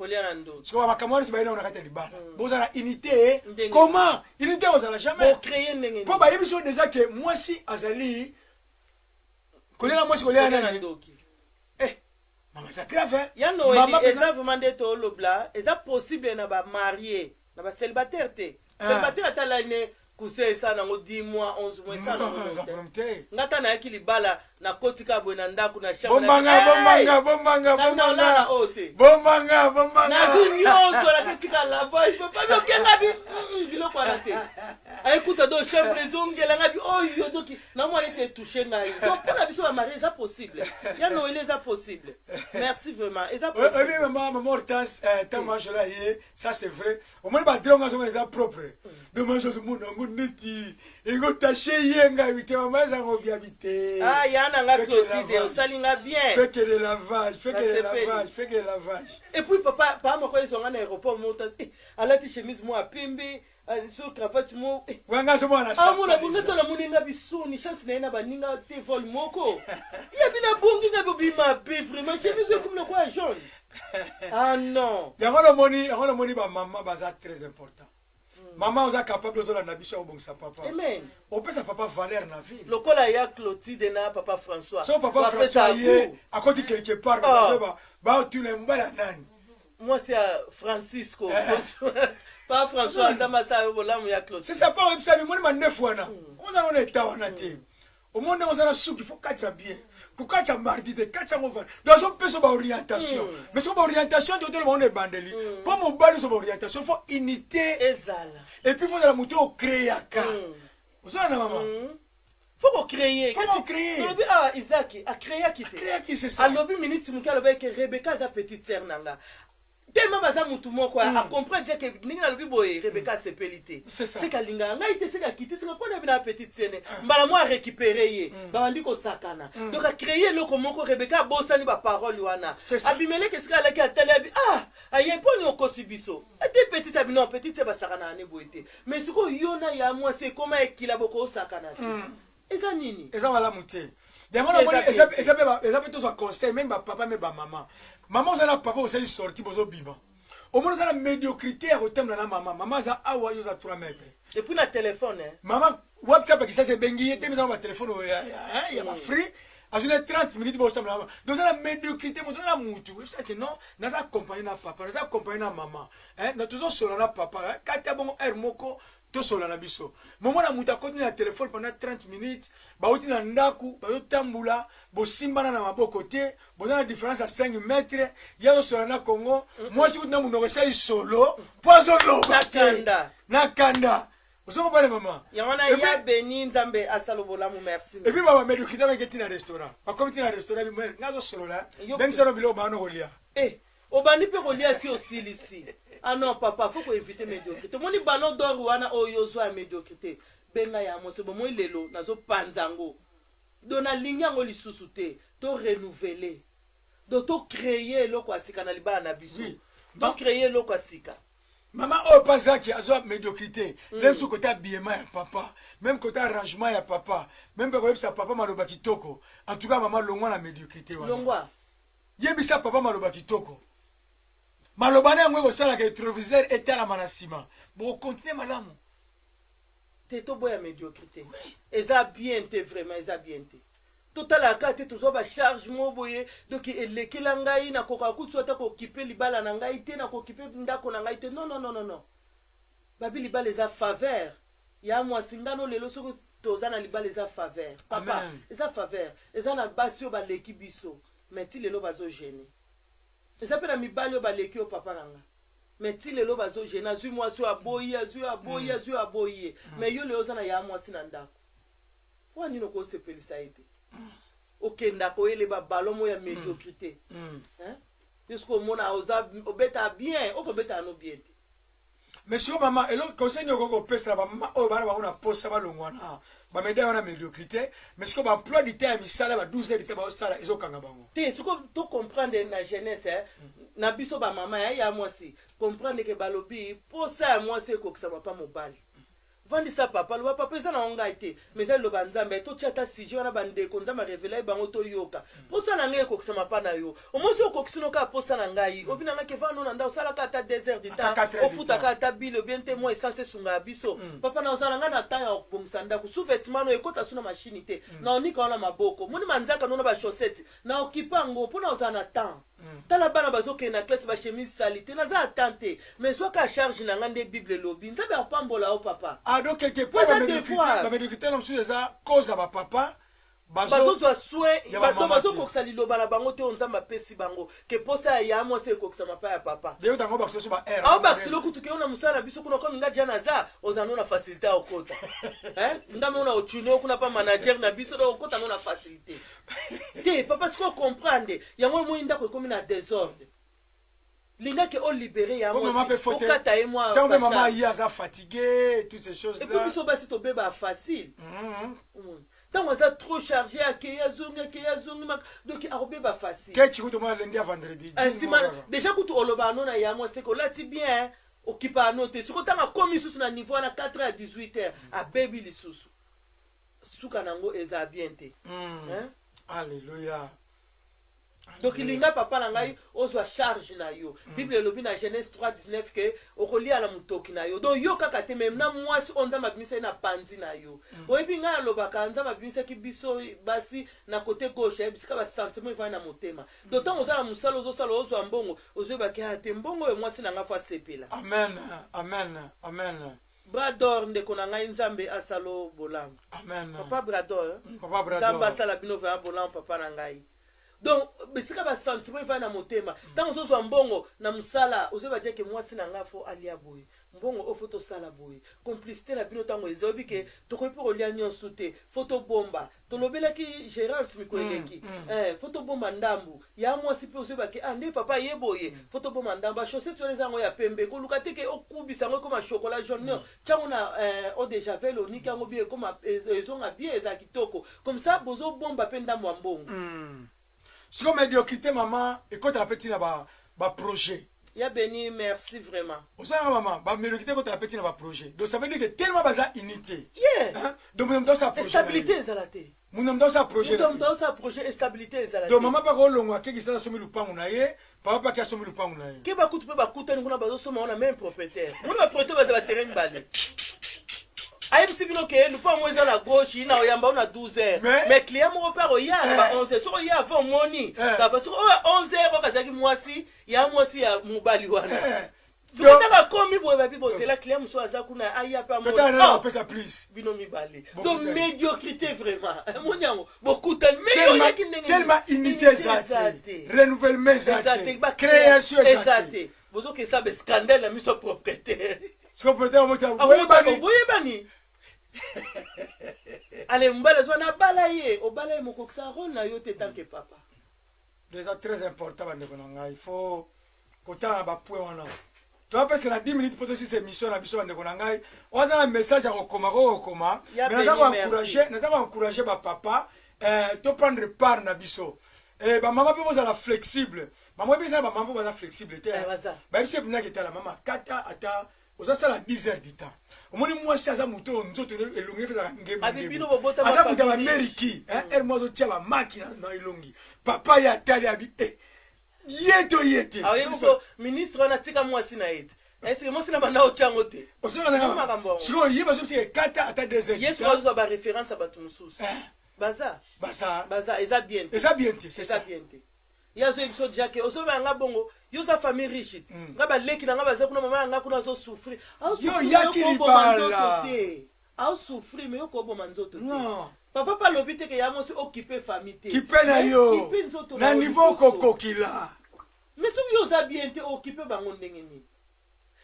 sikoyo makambo wana nyonso bayei na kati ya libala. Bozala unité, comment unité kozala jamais? Mpo bayebi so déjà ke mwasi azali kolia na mwasi, kolia nani, mama eza grave. Ya Noeli eza vraiment nde tolobla, eza possible na bamarie, na bacélibataire te. Célibataire ata alali coussin esala nango 10 mois, 11 mois, esala nango te. Nga ta nayaki libala, nakoti kaka boye na ndako na bombanga, bombanga, bombanga, bombanga, bombanga, bombanga. Nazwi nyonso, naketika lavage, papa okenga bi biloko wana te, ayekuta do chambre ezongelanga bi oyo, doki namona neti etouche ngai. Donc mpona biso bamarie eza possible, ya Noeli eza possible. Merci vraiment, eza possible. Mama, mama Hortense, ntango majola ye, ça c'est vrai, omoni badrongo azomona eza propre, donc majo azomona yango neti ekotashe ye, ngai te, mama ezango biabi te. Ah, ya na nga Clotilde, osali nga bien. Fais que le lavage, fais que le lavage, fais que le lavage. Et puis papa papa moko ezonga na aéroport, mota alati chemise mo apembe sur cravate mo. Wanga azomona. Amona bongo to namoni nga bisoni, chance na ye na baninga te, vol moko ya bina bongi nga bobima be vraiment chemise ekomi lokola jaune, ah non. Yango namoni, yango namoni bamama baza très important. Mama oza capable, ozolanda biso ya kobongisa papa, opesa papa valeur na ville. Lokola ya Clotilde na papa François. So papa François ye akoti quelque part, bazoba baotuna mobali ya nani. Mwasi ya Francisco, pa François, nzambe asala yo bolamu ya Clotilde. C'est ça, pa oyebisa bimoni mandefu wana, oza nona eta wana te, omoni ndenge oza na suki, fo katisa bien, kokatisa mardi te, katisa yango vana. Donc azopesa baorientation, mais soki baorientation te, otoloba ngo na ebandeli, mpo mobali ozwa baorientation, fo unité ezala. Et puis fo ozala moto oyo ocréaka, ozala na mama. Faut kocréer. Faut kocréer. Tolobi awa, Isaac acréaki te. Acréaki, c'est ça. Alobi minute moke, alobi ke Rebeka aza petite sœur na nga. Tema baza mutu moko, acomprendre déjà ke ndenge nalobi boye, Rebeka asepeli te. C'est ça. Seke alingaka ngai te, seke akiti seke mpo na bino ya petite sœur, mbala moko arécupéré ye, babandi kosakana. Donc acréé eloko moko, Rebeka abosani baparole wana. C'est ça. Abimeleke esika alaki, atali, abi ah, aye mponi okosi biso ete petite abi non, petite sœur basakana ne boye te. Mais sikoyo yo na ya mwasi ekoma ekila, bokosakana te, eza nini? Eza malamu te. Yango Eza namoni bien eza te. Eza mpe tozwa conseil, même bapapa, même bamama. Mama, oza na papa, osali sorti, bozobima, omoni oza na médiocrité ya kotambola na mama. Mama aza awa, yo oza 3 mètres. Et puis na téléphone, hein. Mama, WhatsApp akisasi ebengi ye te, meza na batelefone oyo ya bafree, azwi na 30 minutes, bosambela mama. Donc oza na médiocrité, moto oza na mutu oyebisaki non, naza accompagné na papa, naza accompagné na mama, hein, na tozosola na papa, hein, kati ya bongo heure moko tosola na biso. Momona moto akoti na telefone pendant 30 minutes, bauti na ndako, bazotambola, bosimbana na maboko te, boza na différence ya 5 mètre, ye azosola na Congo. Mwasi kutu na monoko esali solo mpo azoloba Na te. Kanda. Na kanda, ozokobana mama. Yango wana ya beni, Nzambe asala bolamu, merci. Et puis mama, médiocrité bake ti na restaurant, bakomi ti na restaurant, bimere nga azosolola, Yo- bengisano biloko bana kolia. Eh, obandi mpe kolia ti osilisi. Ah non, papa, faut koéviter médiocrité. Omoni ballon d'or wana oyo ozwa ya médiocrité, benga ya moso bomoi. Lelo nazopanza yango, do nalingi yango lisusu te. To renouveler, do tocréer eloko ya sika na libala na biso. Tocréer eloko ya sika. Mama oyo mpe azalaki azwa médiocrité, même so côté habillement ya papa, même côté arrangement ya papa, même mpe koyebisa papa maloba kitoko. En tout cas mama, longwa na médiocrité wana. Longwa. Yebisa papa maloba kitoko, maloba na yango ekosalaka rétroviseur etalama na nsima, bokocontinue malamu. Te, toboya médiocrité, eza bien te, vraiment eza bien te. Totalaka te, tozwa bacharge mo boye, donc elekela ngai, nakoka kutu ata kokipe libala na ngai te, nakokipe ndako na ngai te. Non, non, non, non, non. Babi libala eza faveur ya mwasi ngano. Lelo soki toza na libala, eza faveur, papa. Amen. Eza faveur. Eza na basi oyo baleki biso, mais ti lelo bazogêner. Eza mpe na mibali oyo baleki oyo papa na nga, mais ti lelo bazogêner. Azwi mwasi oyo aboyi, azwi oyo aboyi, azwi oyo aboyi ye. Mais yo lelo oza na ya mwasi na ndako, mpo nini okosepelisa ye te? Okendaka oyeleba ballon moko ya médiocrité, hein? Puisque omona oza obeta bien, okobeta no bien te. Mais sikoyo mama, eloko conseil nini okoki kopesela bamama oyo bana bango na posa balongwa na bamédaille wana médiocrité, mais sikoyo baemploi du temps ya misala ba 12 heures du temps baosala, ezokanga bango? Te, sikoyo tocomprendre na jeunesse, eh, na biso bamama ya mwasi, comprendre ke balobi posa ya mwasi ekokisama pa mobali. Vandisa papa, loba papa, eza na ngai te, mais eza liloba Nzambe. Totia ata sujet wana, bandeko Nzambe arévéler ye bango, toyoka. Posa na ngai ekokisama mpa na yo. Omosi okokisi no kaka posa na ngai, obi na ngai ke vanda na nda, osalaka ata 2 heures de Ata temps, 4 heures de ofutaka temps. Ata bile obien te, mwa essence esunga ya biso. Papa, na ozala ngai na temps ya kobongisa ndako, sous-vêtement no ekota su na machine te, na onika wana maboko, moni manzaka no na bachaussette, na okipa yango mpo na ozala na temps. Tala bana bazokende na classe, bachemise sali te, naza atan te, mais zwaka charge na ngai nde Bible elobi, Nzambe akopambola yo, papa. Ah, donc quelque Po part eza bamédiocrité devoir. Bamédiocrité na mosusu eza cause ya bapapa bazozwa soin ya bato bamama te. Bazokokisa liloba na bango te oyo Nzambe apesi bango ke posa ya mwasi ekokisama pa ya papa. Deyo tango bakisa so ba air. Awa bakisilo kutu ke yo na mosala na biso kuna, komi nga dia naza oza no na facilité ya okota, hein? Nga mo na otune kuna pa manager na biso, donc okota no na facilité te, papa. Sikoyo comprendre yango, omoni ndako ekomi na désordre, lingaki olibérer ya Po mama mpe mwasi, faute. okata ye mwa Ntango mpe mama bacharge. aye, aza fatigué, toutes ces choses Et puis là. Biso basi tobeba facile. Ntango aza trop chargé, akei azongi, akei azongi, donc akobeba facile. Kechi kutu mwa lundi ya vendredi. Eh, nsima déjà kutu oloba ano na ya mwasi te ke olati bien, okipa ano te. Sikoyo ntango akomi lisusu na niveau wana 4 heures 18 heures, abebi lisusu, suka nango eza bien te. Hein? Alléluia. Donc linga papa na ngai ozwa charge na yo. Bible elobi na Genèse 3 19 ke okolia na motoki na yo. Donc yo kaka te, même na mwasi oyo Nzambe abimisa ye na panzi na yo. Oyebi ngai alobaka, Nzambe abimisaki biso basi na côté gauche, bisika basentiment evandi na motema. Donc ntango oza na mosala, ozosala, ozwa mbongo, ozoyebaki aya te, mbongo oyo mwasi na ngai faut asepela. Amen, amen, amen. Brador, ndeko na ngai, Nzambe asala bolamu. Amen. Papa Brador. Papa Nzambe Brador. Asala bino vraiment bolamu, papa na ngai. Donc bisika basentiment evandi na motema, ntango ozozwa mbongo na mosala, ozoyeba diake mwasi na nga fo alia boye, mbongo oyo fo tosala boye. Complicité na bino ntango eza, oyebi ke tokoki mpe kolia nyonso te, fo tobomba. Tolobelaki gérance mikolo eleki. Fo tobomba ndambu ya mwasi mpe ozoyeba ke ah, nde papa ye boye, fo tobomba ndambu. Bachaussette wana eza yango ya pembe, koluka te ke okubisa yango ekoma chocolat jaune. Non, tiango na eau de javel, oniki yango bien, ekoma ezonga bien, ezala kitoko. Comme ça bozobomba mpe ndambo ya mbongo. Sikoyo médiocrité, mama, ekotaka mpe ntina baprojet. Ya Beni, merci vraiment. Osalaka, mama, bamédiocrité ekotaka mpe ntina baprojet. Donc ça veut dire que tellement baza unité, Hein? Donc moto asala projet na ye. Stabilité ezala te. Moto asala projet na moto ye. Moto azosala projet, stabilité ezala Donc te. mama mpaka olongwa akeki sala, asombi lupangu na ye, papa mpaki asombi lupangu na ye. Ke bakutu mpe bakutani kuna, bazosomba wana même propriétaire. Mona, bapropriétaire baza baterrain mibale. Ayebisi bino ke lupango eza na gauche, na oyamba o na 12 heures, mais client moko mpe akoya na ba 11 heures. Soki oya avant, omoni, ça va. Soki oyo 11 heures oyo azalaki mwasi ya mwasi ya mobali wana, soki ntango akomi boye, babi bozela, client mosusu aza kuna, aya mpe amoni. Totala nani Oh, apesa plus. Bino mibale. Bokutani. Donc médiocrité vraiment, emoni yango, bokutani mais Tellement, oyaki ndenge nini? tellement unité eza te, renouvellement eza eza te, te, création eza eza te. te. Bozokesa bascandale na miso ya propriétaire. Sikoyo propriétaire omota boyebani. Boyebani. Ale, mobali azwa na bala ye, obala ye, mokokisa rôle na yo te tant que papa. Eza très important, bandeko na ngai, il faut kotala na bapoint wana. Toza presque na 10 minutes mpo tosisa émission na biso. Bandeko na ngai, oyo aza na message ya kokoma, kokokoma. Ya Mais naza Beni, koencourage, merci. naza koencourage bapapa, to prendre part na biso. Bamama mpe bozala flexible. Mama, oyebi, eza na bamama mpo baza flexible te. Eh, baza. Bayebisi ebinaki, etala mama, kata ata ozasala 10 heures du temps, omoni mwasi aza moto oyo nzoto elongi ezalaka Abi bino ngebu, bobotama aza moto ya famille. Bameriki ere mo azotia bamaki na elongi. Papa ye atali, abi ye to ye te. Aoyebi so ministre wana tika mwasi na ye te, eske mwasi na banda otyango te? Ozolanda? Makambo yango. Sikoyo ye bazobisika ekata ata 2 heures ye du soki temps. azozwa baréférence ya bato mosusu. Baza baza baza, eza bien te. Eza bien te, c'est Eza ça. bien te. Ye azoyebi biso déjà ke ozoloba yanga bongo, yo oza famille riche te. Nga baleki na nga baza kuna, mama na nga kuna azosouffrir. Yo oyaki libala. Te, aosouffrir, mais yo koboma nzoto te. Non. Papa mpe alobi te ke ya mwasi okipe famille te. Kipe na Mais yo kipe nzoto na yo niveau liboso. okokokila. Mais soki yo oza bien te, okipe bango ndenge nini?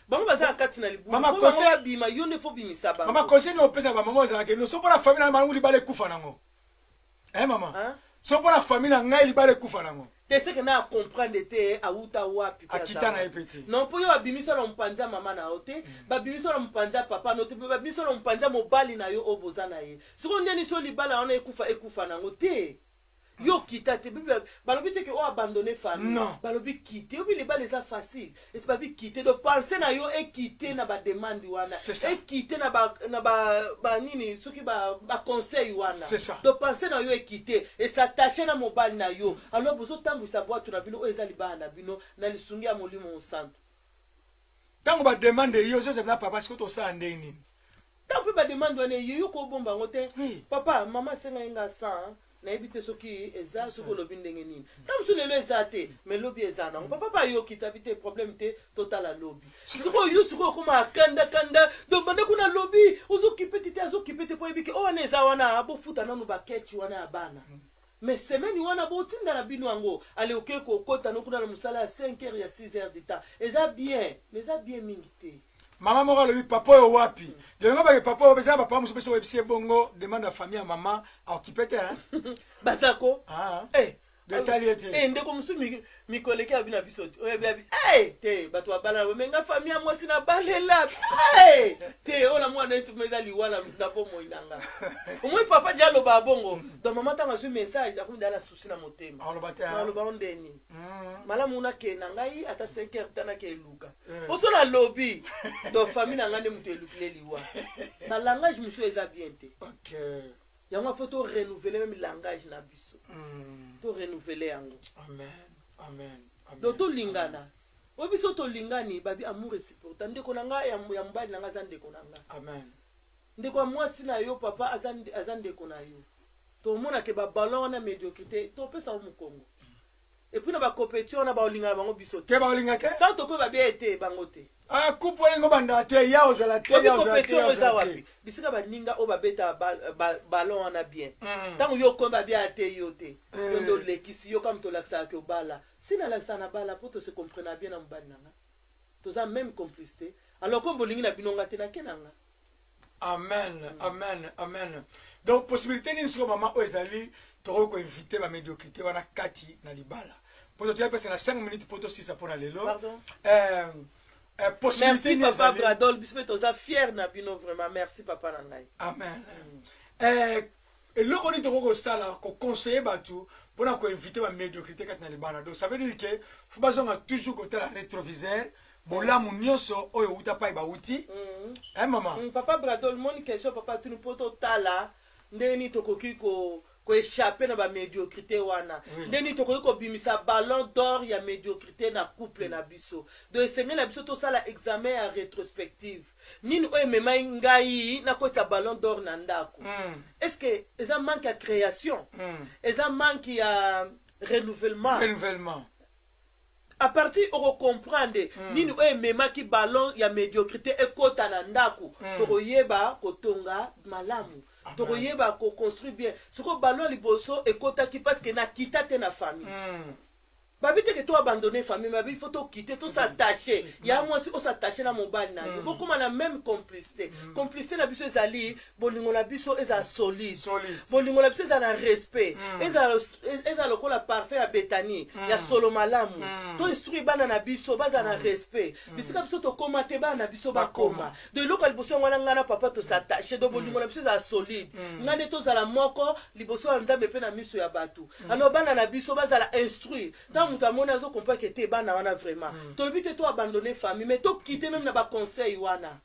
Bango baza na kati na libulu. Mama, Po bango babima, yo nde fo bimisa bango. Mama, conseil nini opesa bamama ozalaka no so mpona famille na bango libala ekufa nango, eh mama? Hein? So mpona famille na ngai libala ekufa nango. Te, seke na comprendre te awuta wapi mpe Akita aza na ye wapi. pe te. Non, mpo yo babimisa na mopanzi ya mama na yo te, babimisa na mopanzi ya papa na yo te, mpe babimisa na mopanzi ya mobali na yo oyo boza na ye. Sikoyo ndeni so libala wana ekufa, ekufa nango te. Yo kita te. Bible balobi te ke oyo abandonne famille. Non. Balobi kite. Obi libala eza facile, esi babi kite. Donc pense na yo ekite na bademande wana. C'est ça. Ekite na ba nini, soki baconseil wana. C'est ça. Donc pense na yo ekite, es'attache na mobali na yo. Alors bozotambwisa bwato na bino oyo eza libala na bino na lisungi ya Molimo Mosantu. Ntango bademande yo ozozela na papa, sikoyo tosala ndenge nini? Ntango mpe bademande wana eye, yo kobomba yango te. Papa, mama asengai nga 100, nayebi te soki eza, soki olobi ndenge nini. Ntango mosusu lelo eza te, mais lobi eza nango. Papa mpe ayoki tabi te, problème te, totala lobi. Sikoyo yo sikoyo okoma akandakanda. Donc banda kuna lobi ozokipe te te, azokipe te, mpo oyebi ke o wana eza wana, bofuta nanu baketch wana ya bana. Mais semaine wana botinda na bino yango. Ale, oke kokota no kuna na mosala ya 5 heures, ya 6 heures de temps, eza bien, mais eza bien mingi te. Mama moko alobi papa oyo wapi delongo bake papa oyo eza bapapa mosusu mpe oyebisi ye bongo demande ya famille ya mama, aokipe te, hein? Bazako. Ah. Eh, Detali ye te. Eh, ndeko mosusu mikolo eleki abi na biso te, oyebi abi te, bato babala me nga famille ya mwasi nabalela te. Oyo na mwana neti eza liwa na bomoi na nga. Omoi papa dia aloba bongo. Donc mama ntango azwi message, akomi dala susi na motema. Aloba te, hein? Aloba o ndeni malamu nakee na ngai ata 5 heures ta nake eluka. Poso nalobi, donc famille na ngai nde moto elukile liwa. Balangage mosusu eza bien te. Yango afo to renouveler même langage na biso. To renouveler yango. Amen, amen, amen. Donc tolingana. Oyo biso tolingani, babi amour esupporta. Ndeko na ngai ya mobali na ngai aza ndeko na ngai. Amen. Ndeko ya mwasi na yo papa aza ndeko na yo. Tomonake baballon wana médiocrité, topesa yo mokongo. Et puis na bacompétition wana, baolingana bango biso te. Te, baolinga te. Tant tokoyi babia ete bango te. Ah, coupe wana ngo banda te, ya ozala te, ya ozala te, ya eza wapi? Bisika baninga oyo babeta ballon wana bien. Ntango yo okomi babia te, yo te. Yo nde olekisi, yo kaka moto olakisaka ke obala. Si nalakisaka na bala mpo tose comprena bien na mobali na nga. Toza même complicité. Alors comme bolingi na bino nga te, nake na nga. Amen, amen, amen. Donc possibilité nini sikoyo, mama, oyo ezali tokoki koinvite bamédiocrité wana kati na libala? Po totoya pesa na 5 minutes po tosisa mpo na lelo. Pardon. Possibilité Merci papa Bradol, biso mpe toza fier na bino vraiment. Merci papa na ngai. Amen. Eloko nini tokoki kosala, koconseiller bato mpona koinvite bamédiocrité kati na libala? Donc ça veut dire que faut bazonga toujours kotala rétroviseur, bolamu nyonso oyo euta pai bauti. Mama? Papa Bradol, moni question papa tuni mpo totala ndenge nini tokoki ko koéchappe na bamédiocrité wana, ndenge nini tokoki kobimisa ballon d'or ya médiocrité na couple na biso. Donc esengeli na biso tosala examen ya rétrospective: nini oyo ememai ngai nakotisa ballon d'or na ndako? Est ce que eza manque ya création? Eza manque ya renouvellement? Renouvellement. À partir okocomprendre nini oyo ememaki ballon ya médiocrité ekota na ndako, tokoyeba kotonga malamu, tokoyeba koconstruire bien. Sikoyo ballon ya liboso ekotaki parce que nakita te na famille. Babi teke to abandonne famille, babi il faut tokite, tos'attache ya mwasi, os'attache na mobali na yo, bokóma na même complicité. Complicité na biso ezali bolingo na biso ezala solide. Solide. Bolingo na biso ezala na respect, ezala lokola parfum ya Betanie ya solo malamu. To instruire bana na biso bazala na respect. Bisika biso tokóma te, bana na biso bakóma. Donc eloko ya liboso yango wana, ngai na papa tos'attache. Donc bolingo na biso ezala solide, ngai nde tozala moko liboso ya Nzambe mpe na miso ya bato. Alors bana na biso bazala instruire. Ntango moto amoni, azocomprendre ke te, bana wana vraiment, tolobi te to abandonne famille, mais tokite même na baconseil wana.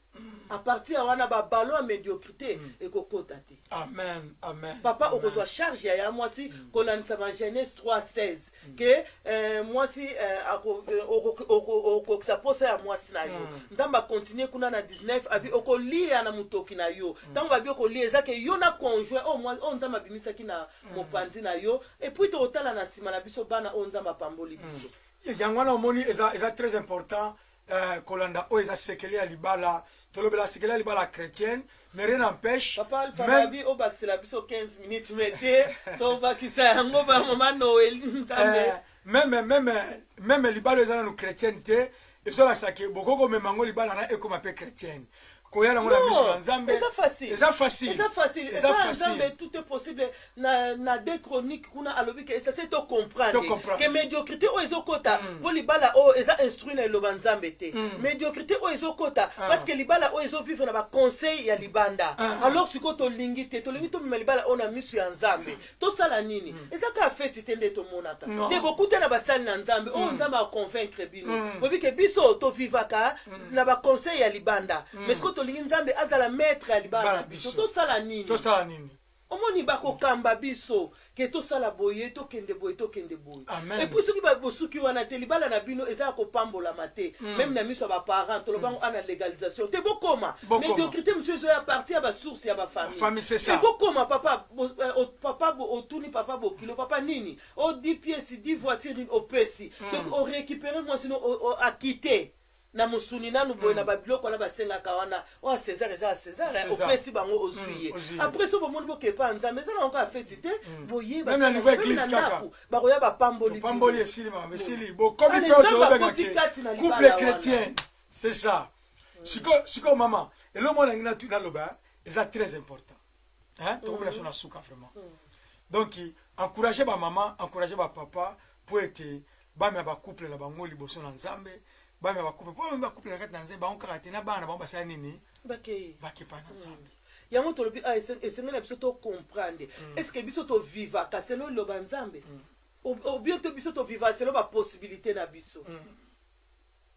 À partir ya wana, baballon ya médiocrité ekokota te. Amen, amen. Papa, Amen. Okozwa charge ya mwasi kolandisa ba Genèse 3 16 ke mwasi okokisa posa ya mwasi na yo. Nzambe akontinue kuna na 19, abi okolia na motoki na yo. Ntango babi okolia, eza ke yo na conjoint oyo Nzambe abimisaki na mopanzi na yo. Et puis tokotala na nsima na biso bana oyo Nzambe apamboli biso. Yango wana omoni eza très important, kolanda oyo eza sekele ya libala. Tolobela sekele ya libala chrétienne, mais rien n'empêche. Papa Alpha, babi obakisela biso 15 minutes, mais te tobakisa yango bamama Noel Nzambe. Même libala oyo eza nanu chrétienne te, ezolakisa ke bokoki komema yango, libala na ekoma mpe chrétienne, koya nango na miso ya Nzambe. Eza facile. Eza facile. Eza facile. Eza Eza facile. Nzambe, tout est possible. Na Deux Chronique kuna alobi ke esase to comprendre To comprendre. ke médiocrité oyo ezokota mpo libala oyo eza instruit na eloba Nzambe te, médiocrité oyo ezokota parce que libala oyo ezovivre na baconseil ya libanda. Alors sikoyo tolingi te, tolingi tomema libala oyo na miso ya Nzambe, tosala nini? Eza kaka feti te nde tomonaka Non. te. Bokuta na basali na Nzambe oyo Nzambe aconvaincre bino. Boyebi ke biso tovivaka na baconseil ya libanda, mais sikoyo tolingi Nzambe azala maître ya libala Bala na biso. Biso. Tosala nini? Tosala nini? Omoni, bakokamba biso ke tosala boye, tokende boye, tokende boye. Amen. Et puis soki bosuki wana te, libala na bino eza ya kopambolama te, même na miso ya baparent. Tolobango ana légalisation te, bokoma Bokoma. médiocrité mosusu ezoya partir ya basource ya bafamille. Famille, c'est ça. Et bokoma papa papa otuni papa bokilo, papa nini o 10 pièces, 10 voiture, nini opesi. Donc orécupéré mwasi no, akite na mosuni nanu boye na babiloko wana basengaka wana oyo ya César, eza ya César, eh, César. Opesi bango, ozwi ye. Ozwi ye. Après so bomoni bokepa ya Nzambe, eza nango kaka feti te boye. Même na niveau église kaka. Bakoya bapamboli. Topamboli, esili, makambo esili, bokomi Ale, mpe oyo Nzambe tolobengaka akoti kati na couple libala wana. chrétienne, c'est ça. Sikoyo mama, eloko mwana ngai naloba eza très important, hein? Tokomona biso na suka vraiment. Donc encourager bamama, encourager bapapa po ete bamema bacouple na bango liboso na Nzambe, bamema bacouple, po bamema bacouple na kati na Nzambe, bango kaka te, na bana na bango basala nini? Bakei. Bakepa na Nzambe. Yango tolobi, ah, esengeli na biso tocomprendre: est ce que biso tovivaka selon liloba Nzambe, ou bien to biso tovivaka selon bapossibilité na biso?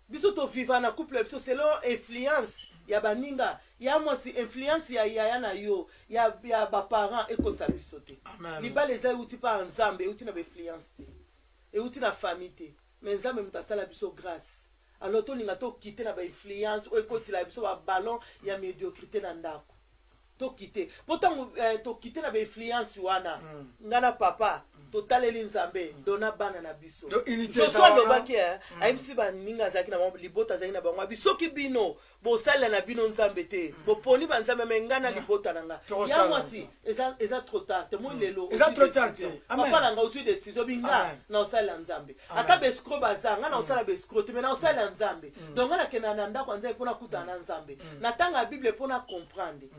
Biso toviva na couple ya biso selon influence ya baninga ya mwasi, influence ya yaya na yo, ya baparent, ekosa biso te. Amen. Libala eza euti mpa ya Nzambe, euti na bainfluence te, euti na famille te, mais Nzambe moto asala biso grâce. Alors tolinga tokite na bainfluence oyo ekotila biso baballon ya médiocrité na ndako. Tokite mpo ntango tokite na bainfluence wana, nga na papa totaleli Nzambe, dona bana na biso. Donc, unité Josué eza wana. alobaki, ayebisi baninga azalaki na bango, libota azalaki na bango, abi: soki bino bosalela na bino Nzambe te, boponi banzambe, me ngai na libota na nga Tokosala ya mwasi, eza trop tard te. Moi lelo Eza ozwi trop tard décision. te. Amen. Papa na nga, ozwi décision bi nga Amen. na osalela Nzambe. Amen. Ata baescrocs baza, nga na osala baescrocs te, me na osalela Nzambe. Donc nga nakenda na ndako ya Nzambe mpona kutana na Nzambe, natanga ya Bible mpona comprendre.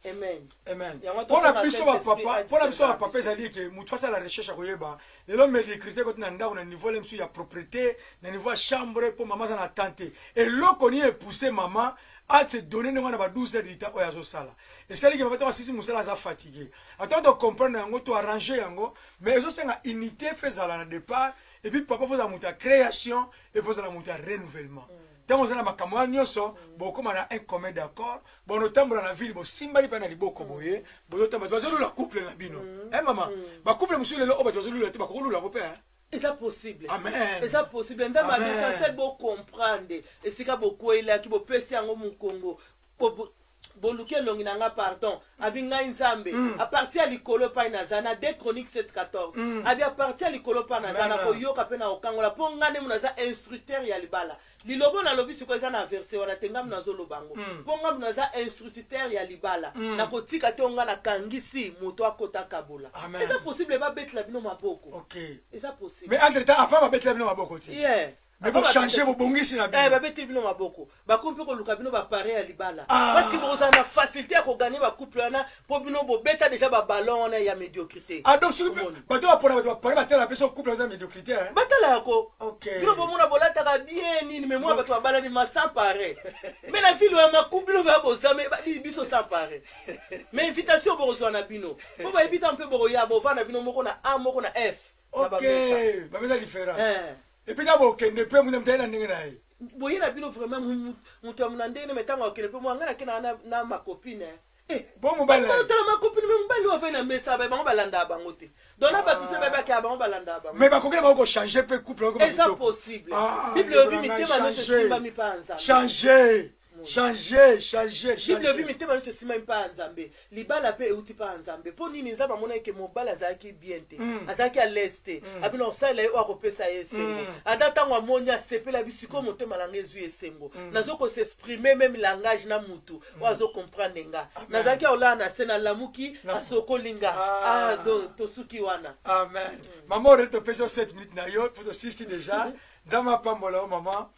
Amen. Amen. Yango Mpona tosala biso Saint-Esprit bapapa, mpona biso adisenga bapapa, biso. ezali ke motu asala recherche ya koyeba lelo médiocrité koti na ndako na niveau le mosusu ya propriété, na niveau ya chambre, mpo mama aza na temps te. Eloko nini epousse mama ase donner ndenge wana ba 12 heures du temps oyo azosala? Esaliki mama ntango asisi mosala aza fatigué, ata tocomprendre yango, toarrange yango, mais ezosenga unité fe ezala na départ. Et puis papa fozala moto ya création et fozala moto ya renouvellement. Ntango oza na makambo wana nyonso, bokóma na un commun d'accord, bonotambola na ville, bosimbani mpe na liboko boye, bozotambola, bazolula couple na bino. Mama, bacouple mosusu lelo oyo bato bazolula te, bakokolula yango mpe, eh? Eza possible. Amen. Eza possible. Nzambe Amen. abi essentiel bocomprendre esika bokwelaki, bopesi yango mokongo, boluki elongi na nga, pardon. Abi ngai Nzambe, à partir ya likolo epai naza, na 2 Chronique 7 14, abi à partir ya likolo epai naza, Amen. na koyoka mpe na kokangola, mpo ngai nde mo naza instructeur ya libala. Lilobo nalobi sikoyo eza na verset wana te, ngambu nazoloba yango, mpo ngambu naza instructeur ya libala, nakotika te o ngai nakangisi moto akota kabola. Amen. Eza possible babetela bino maboko. Eza possible. Mais entre temps, avant babetela bino maboko te, mais bochange, bobongisi na bino. Babeteli bino maboko, bakomi mpe koluka bino baparrain ya libala, Ah. parce que bokozala na facilité ya kogagner bacouple wana, mpo bino bobeta déjà baballon wana ya médiocrité. Ah, donc soki Omoni. bato bapona bato bapare, batala mpe so couple aza médiocrité, hein? Batala yako. Bino bomona bolataka bien nini, me mona bato babalani ma sans parrain, me na ville oyo maku bino baya boza, me biso sans parrain. Mais invitation bokozwa na bino, mpo bayebi ta mpe bokoya, bovanda bino moko na A, moko na F na bamesa. Ok, bamesa différent. Et puis na bokende mpe muna mutaye na ndenge na ye. Boye na bino vraiment moto ya mona ndenge, me ntango akende mpe mwa ngai nakenda na macopine. Bo mobali na ye. Tala macopine, me mobali oyo afai na mesa, bango balandaka bango te. Donc na bato se bayebaki ya bango, balandaka bango. Mais bakoki na bango kochange mpe couple yango. Eza possible. Bible elobi mitema nyonso esimbami mpa ya Nzambe. Change, change, change. Bible elobi mitema nyonso esimbami mpa ya Nzambe. Libala mpe euti mpa ya Nzambe. Mpo nini? Nzambe amonaki ke mobali azalaki bien te, azalaki à l'aise te. Abino kosalela ye oyo akopesa ye esengo. Ata ntango amoni, asepela bi sikoyo motema na ngai ezwi esengo, nazo kos'exprimer même langage na mutu oyo azocomprendre nga. Nazalaki aolala na se, nalamuki, asokoli nga. Ah, donc tosuki wana. Amen. Mama Aurélie, topesi yo 7 minutes na yo mpo tosisi déjà. Nzambe apambola yo, mama.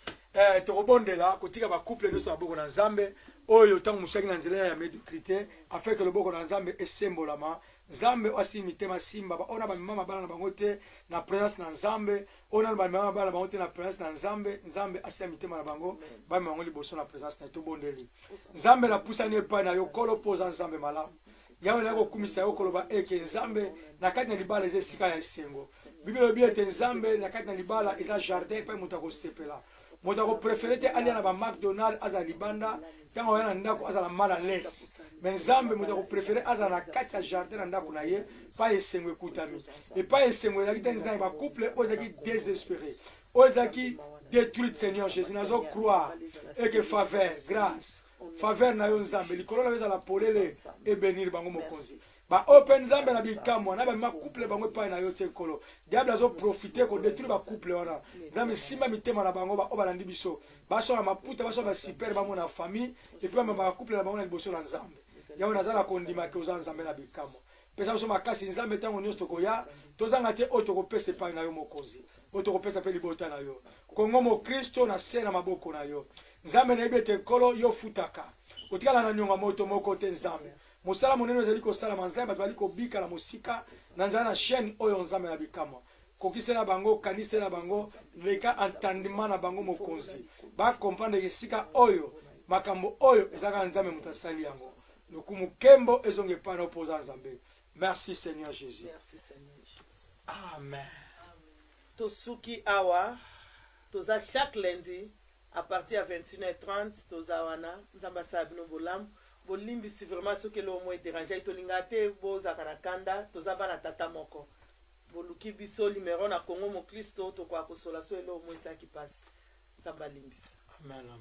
Tokobondela kotika bacouple nyonso na loboko na Nzambe oyo ntango mosusu na nzela ya médiocrité, afin ke loboko na Nzambe esembolama. Nzambe oyo asimbi mitema, asimba baoyo na bamema mabala na bango te na présence na Nzambe, oyo nano bamema mabala na bango te na présence na Nzambe. Nzambe asimba mitema na bango, bamema bango liboso na présence na ye. Tobondeli. Nzambe, napusani epai na yo, Nkolo, mpo oza Nzambe malamu. Yawe, naye kokumisa yo, koloba eke Nzambe na kati na libala eza esika ya esengo. Bible elobi ete Nzambe na kati na libala eza jardin epai moto akosepela. Moto akopréférer te alia na baMcDonald, azala libanda, ntango aya na ndako azala mal à l'aise. Mais Nzambe, moto akopréférer azala na kati ya jardin na ndako na ye, epai esengo ekutami, epai esengo ezalaki te. Nzambe, bacouple oyo ezalaki désespéré, oyo ezalaki détruite, Seigneur Jésus, nazo croire eke faveur, grâce, faveur na yo Nzambe, likolo na yo ezala polele, ebénir bango, Mokonzi. Baoyo mpe Nzambe na bikamwa na bamema couple bango epai na yo te, Nkolo. Diable azoprofite kodétruire bacouple wana. Nzambe, esimba mitema na bango. Baoyo balandi biso, basala maputa, basala basipere, bamona famille et puis bamema bacouple na bango na liboso na Nzambe. Yawe, naza na kondima ke oza Nzambe na bikamwa. Pesa biso makasi, Nzambe, ntango nyonso tokoya, tozanga te oyo tokopesa epai na yo, Mokonzi, oyo tokopesa mpe libota na yo Kongo mokristo na se na maboko na yo. Nzambe, nayebi ete Nkolo, yo futaka, otikala na nionga moto moko te. Nzambe, mosala monene ezali kosalama. Nzambe, bato bali kobika na mosika na nzala na chaîne oyo. Nzambe na bikamwa, kokisela bango, kanisela bango, leka entendement na bango, Mokonzi, bacomprendre esika oyo makambo oyo eza kaka Nzambe moto asali yango. Lokumu, nkembo ezonga epai na yo, mpo oza Nzambe. Merci, Seigneur Jésus. Merci, Seigneur Jésus. Amen. Tosuki awa. Toza chaque lundi à partir ya 21h30, toza wana. Nzambe asala bino bolamu. Bolimbisi vraiment soki eloko moko edérange. Tolingaka te bozalaka na kanda. Toza bana tata moko. Boluki biso numero na Congo Moklisto, tokoka kosola so eloko moko esalaki mpasi. Nzambe alimbisa. Amen, amen.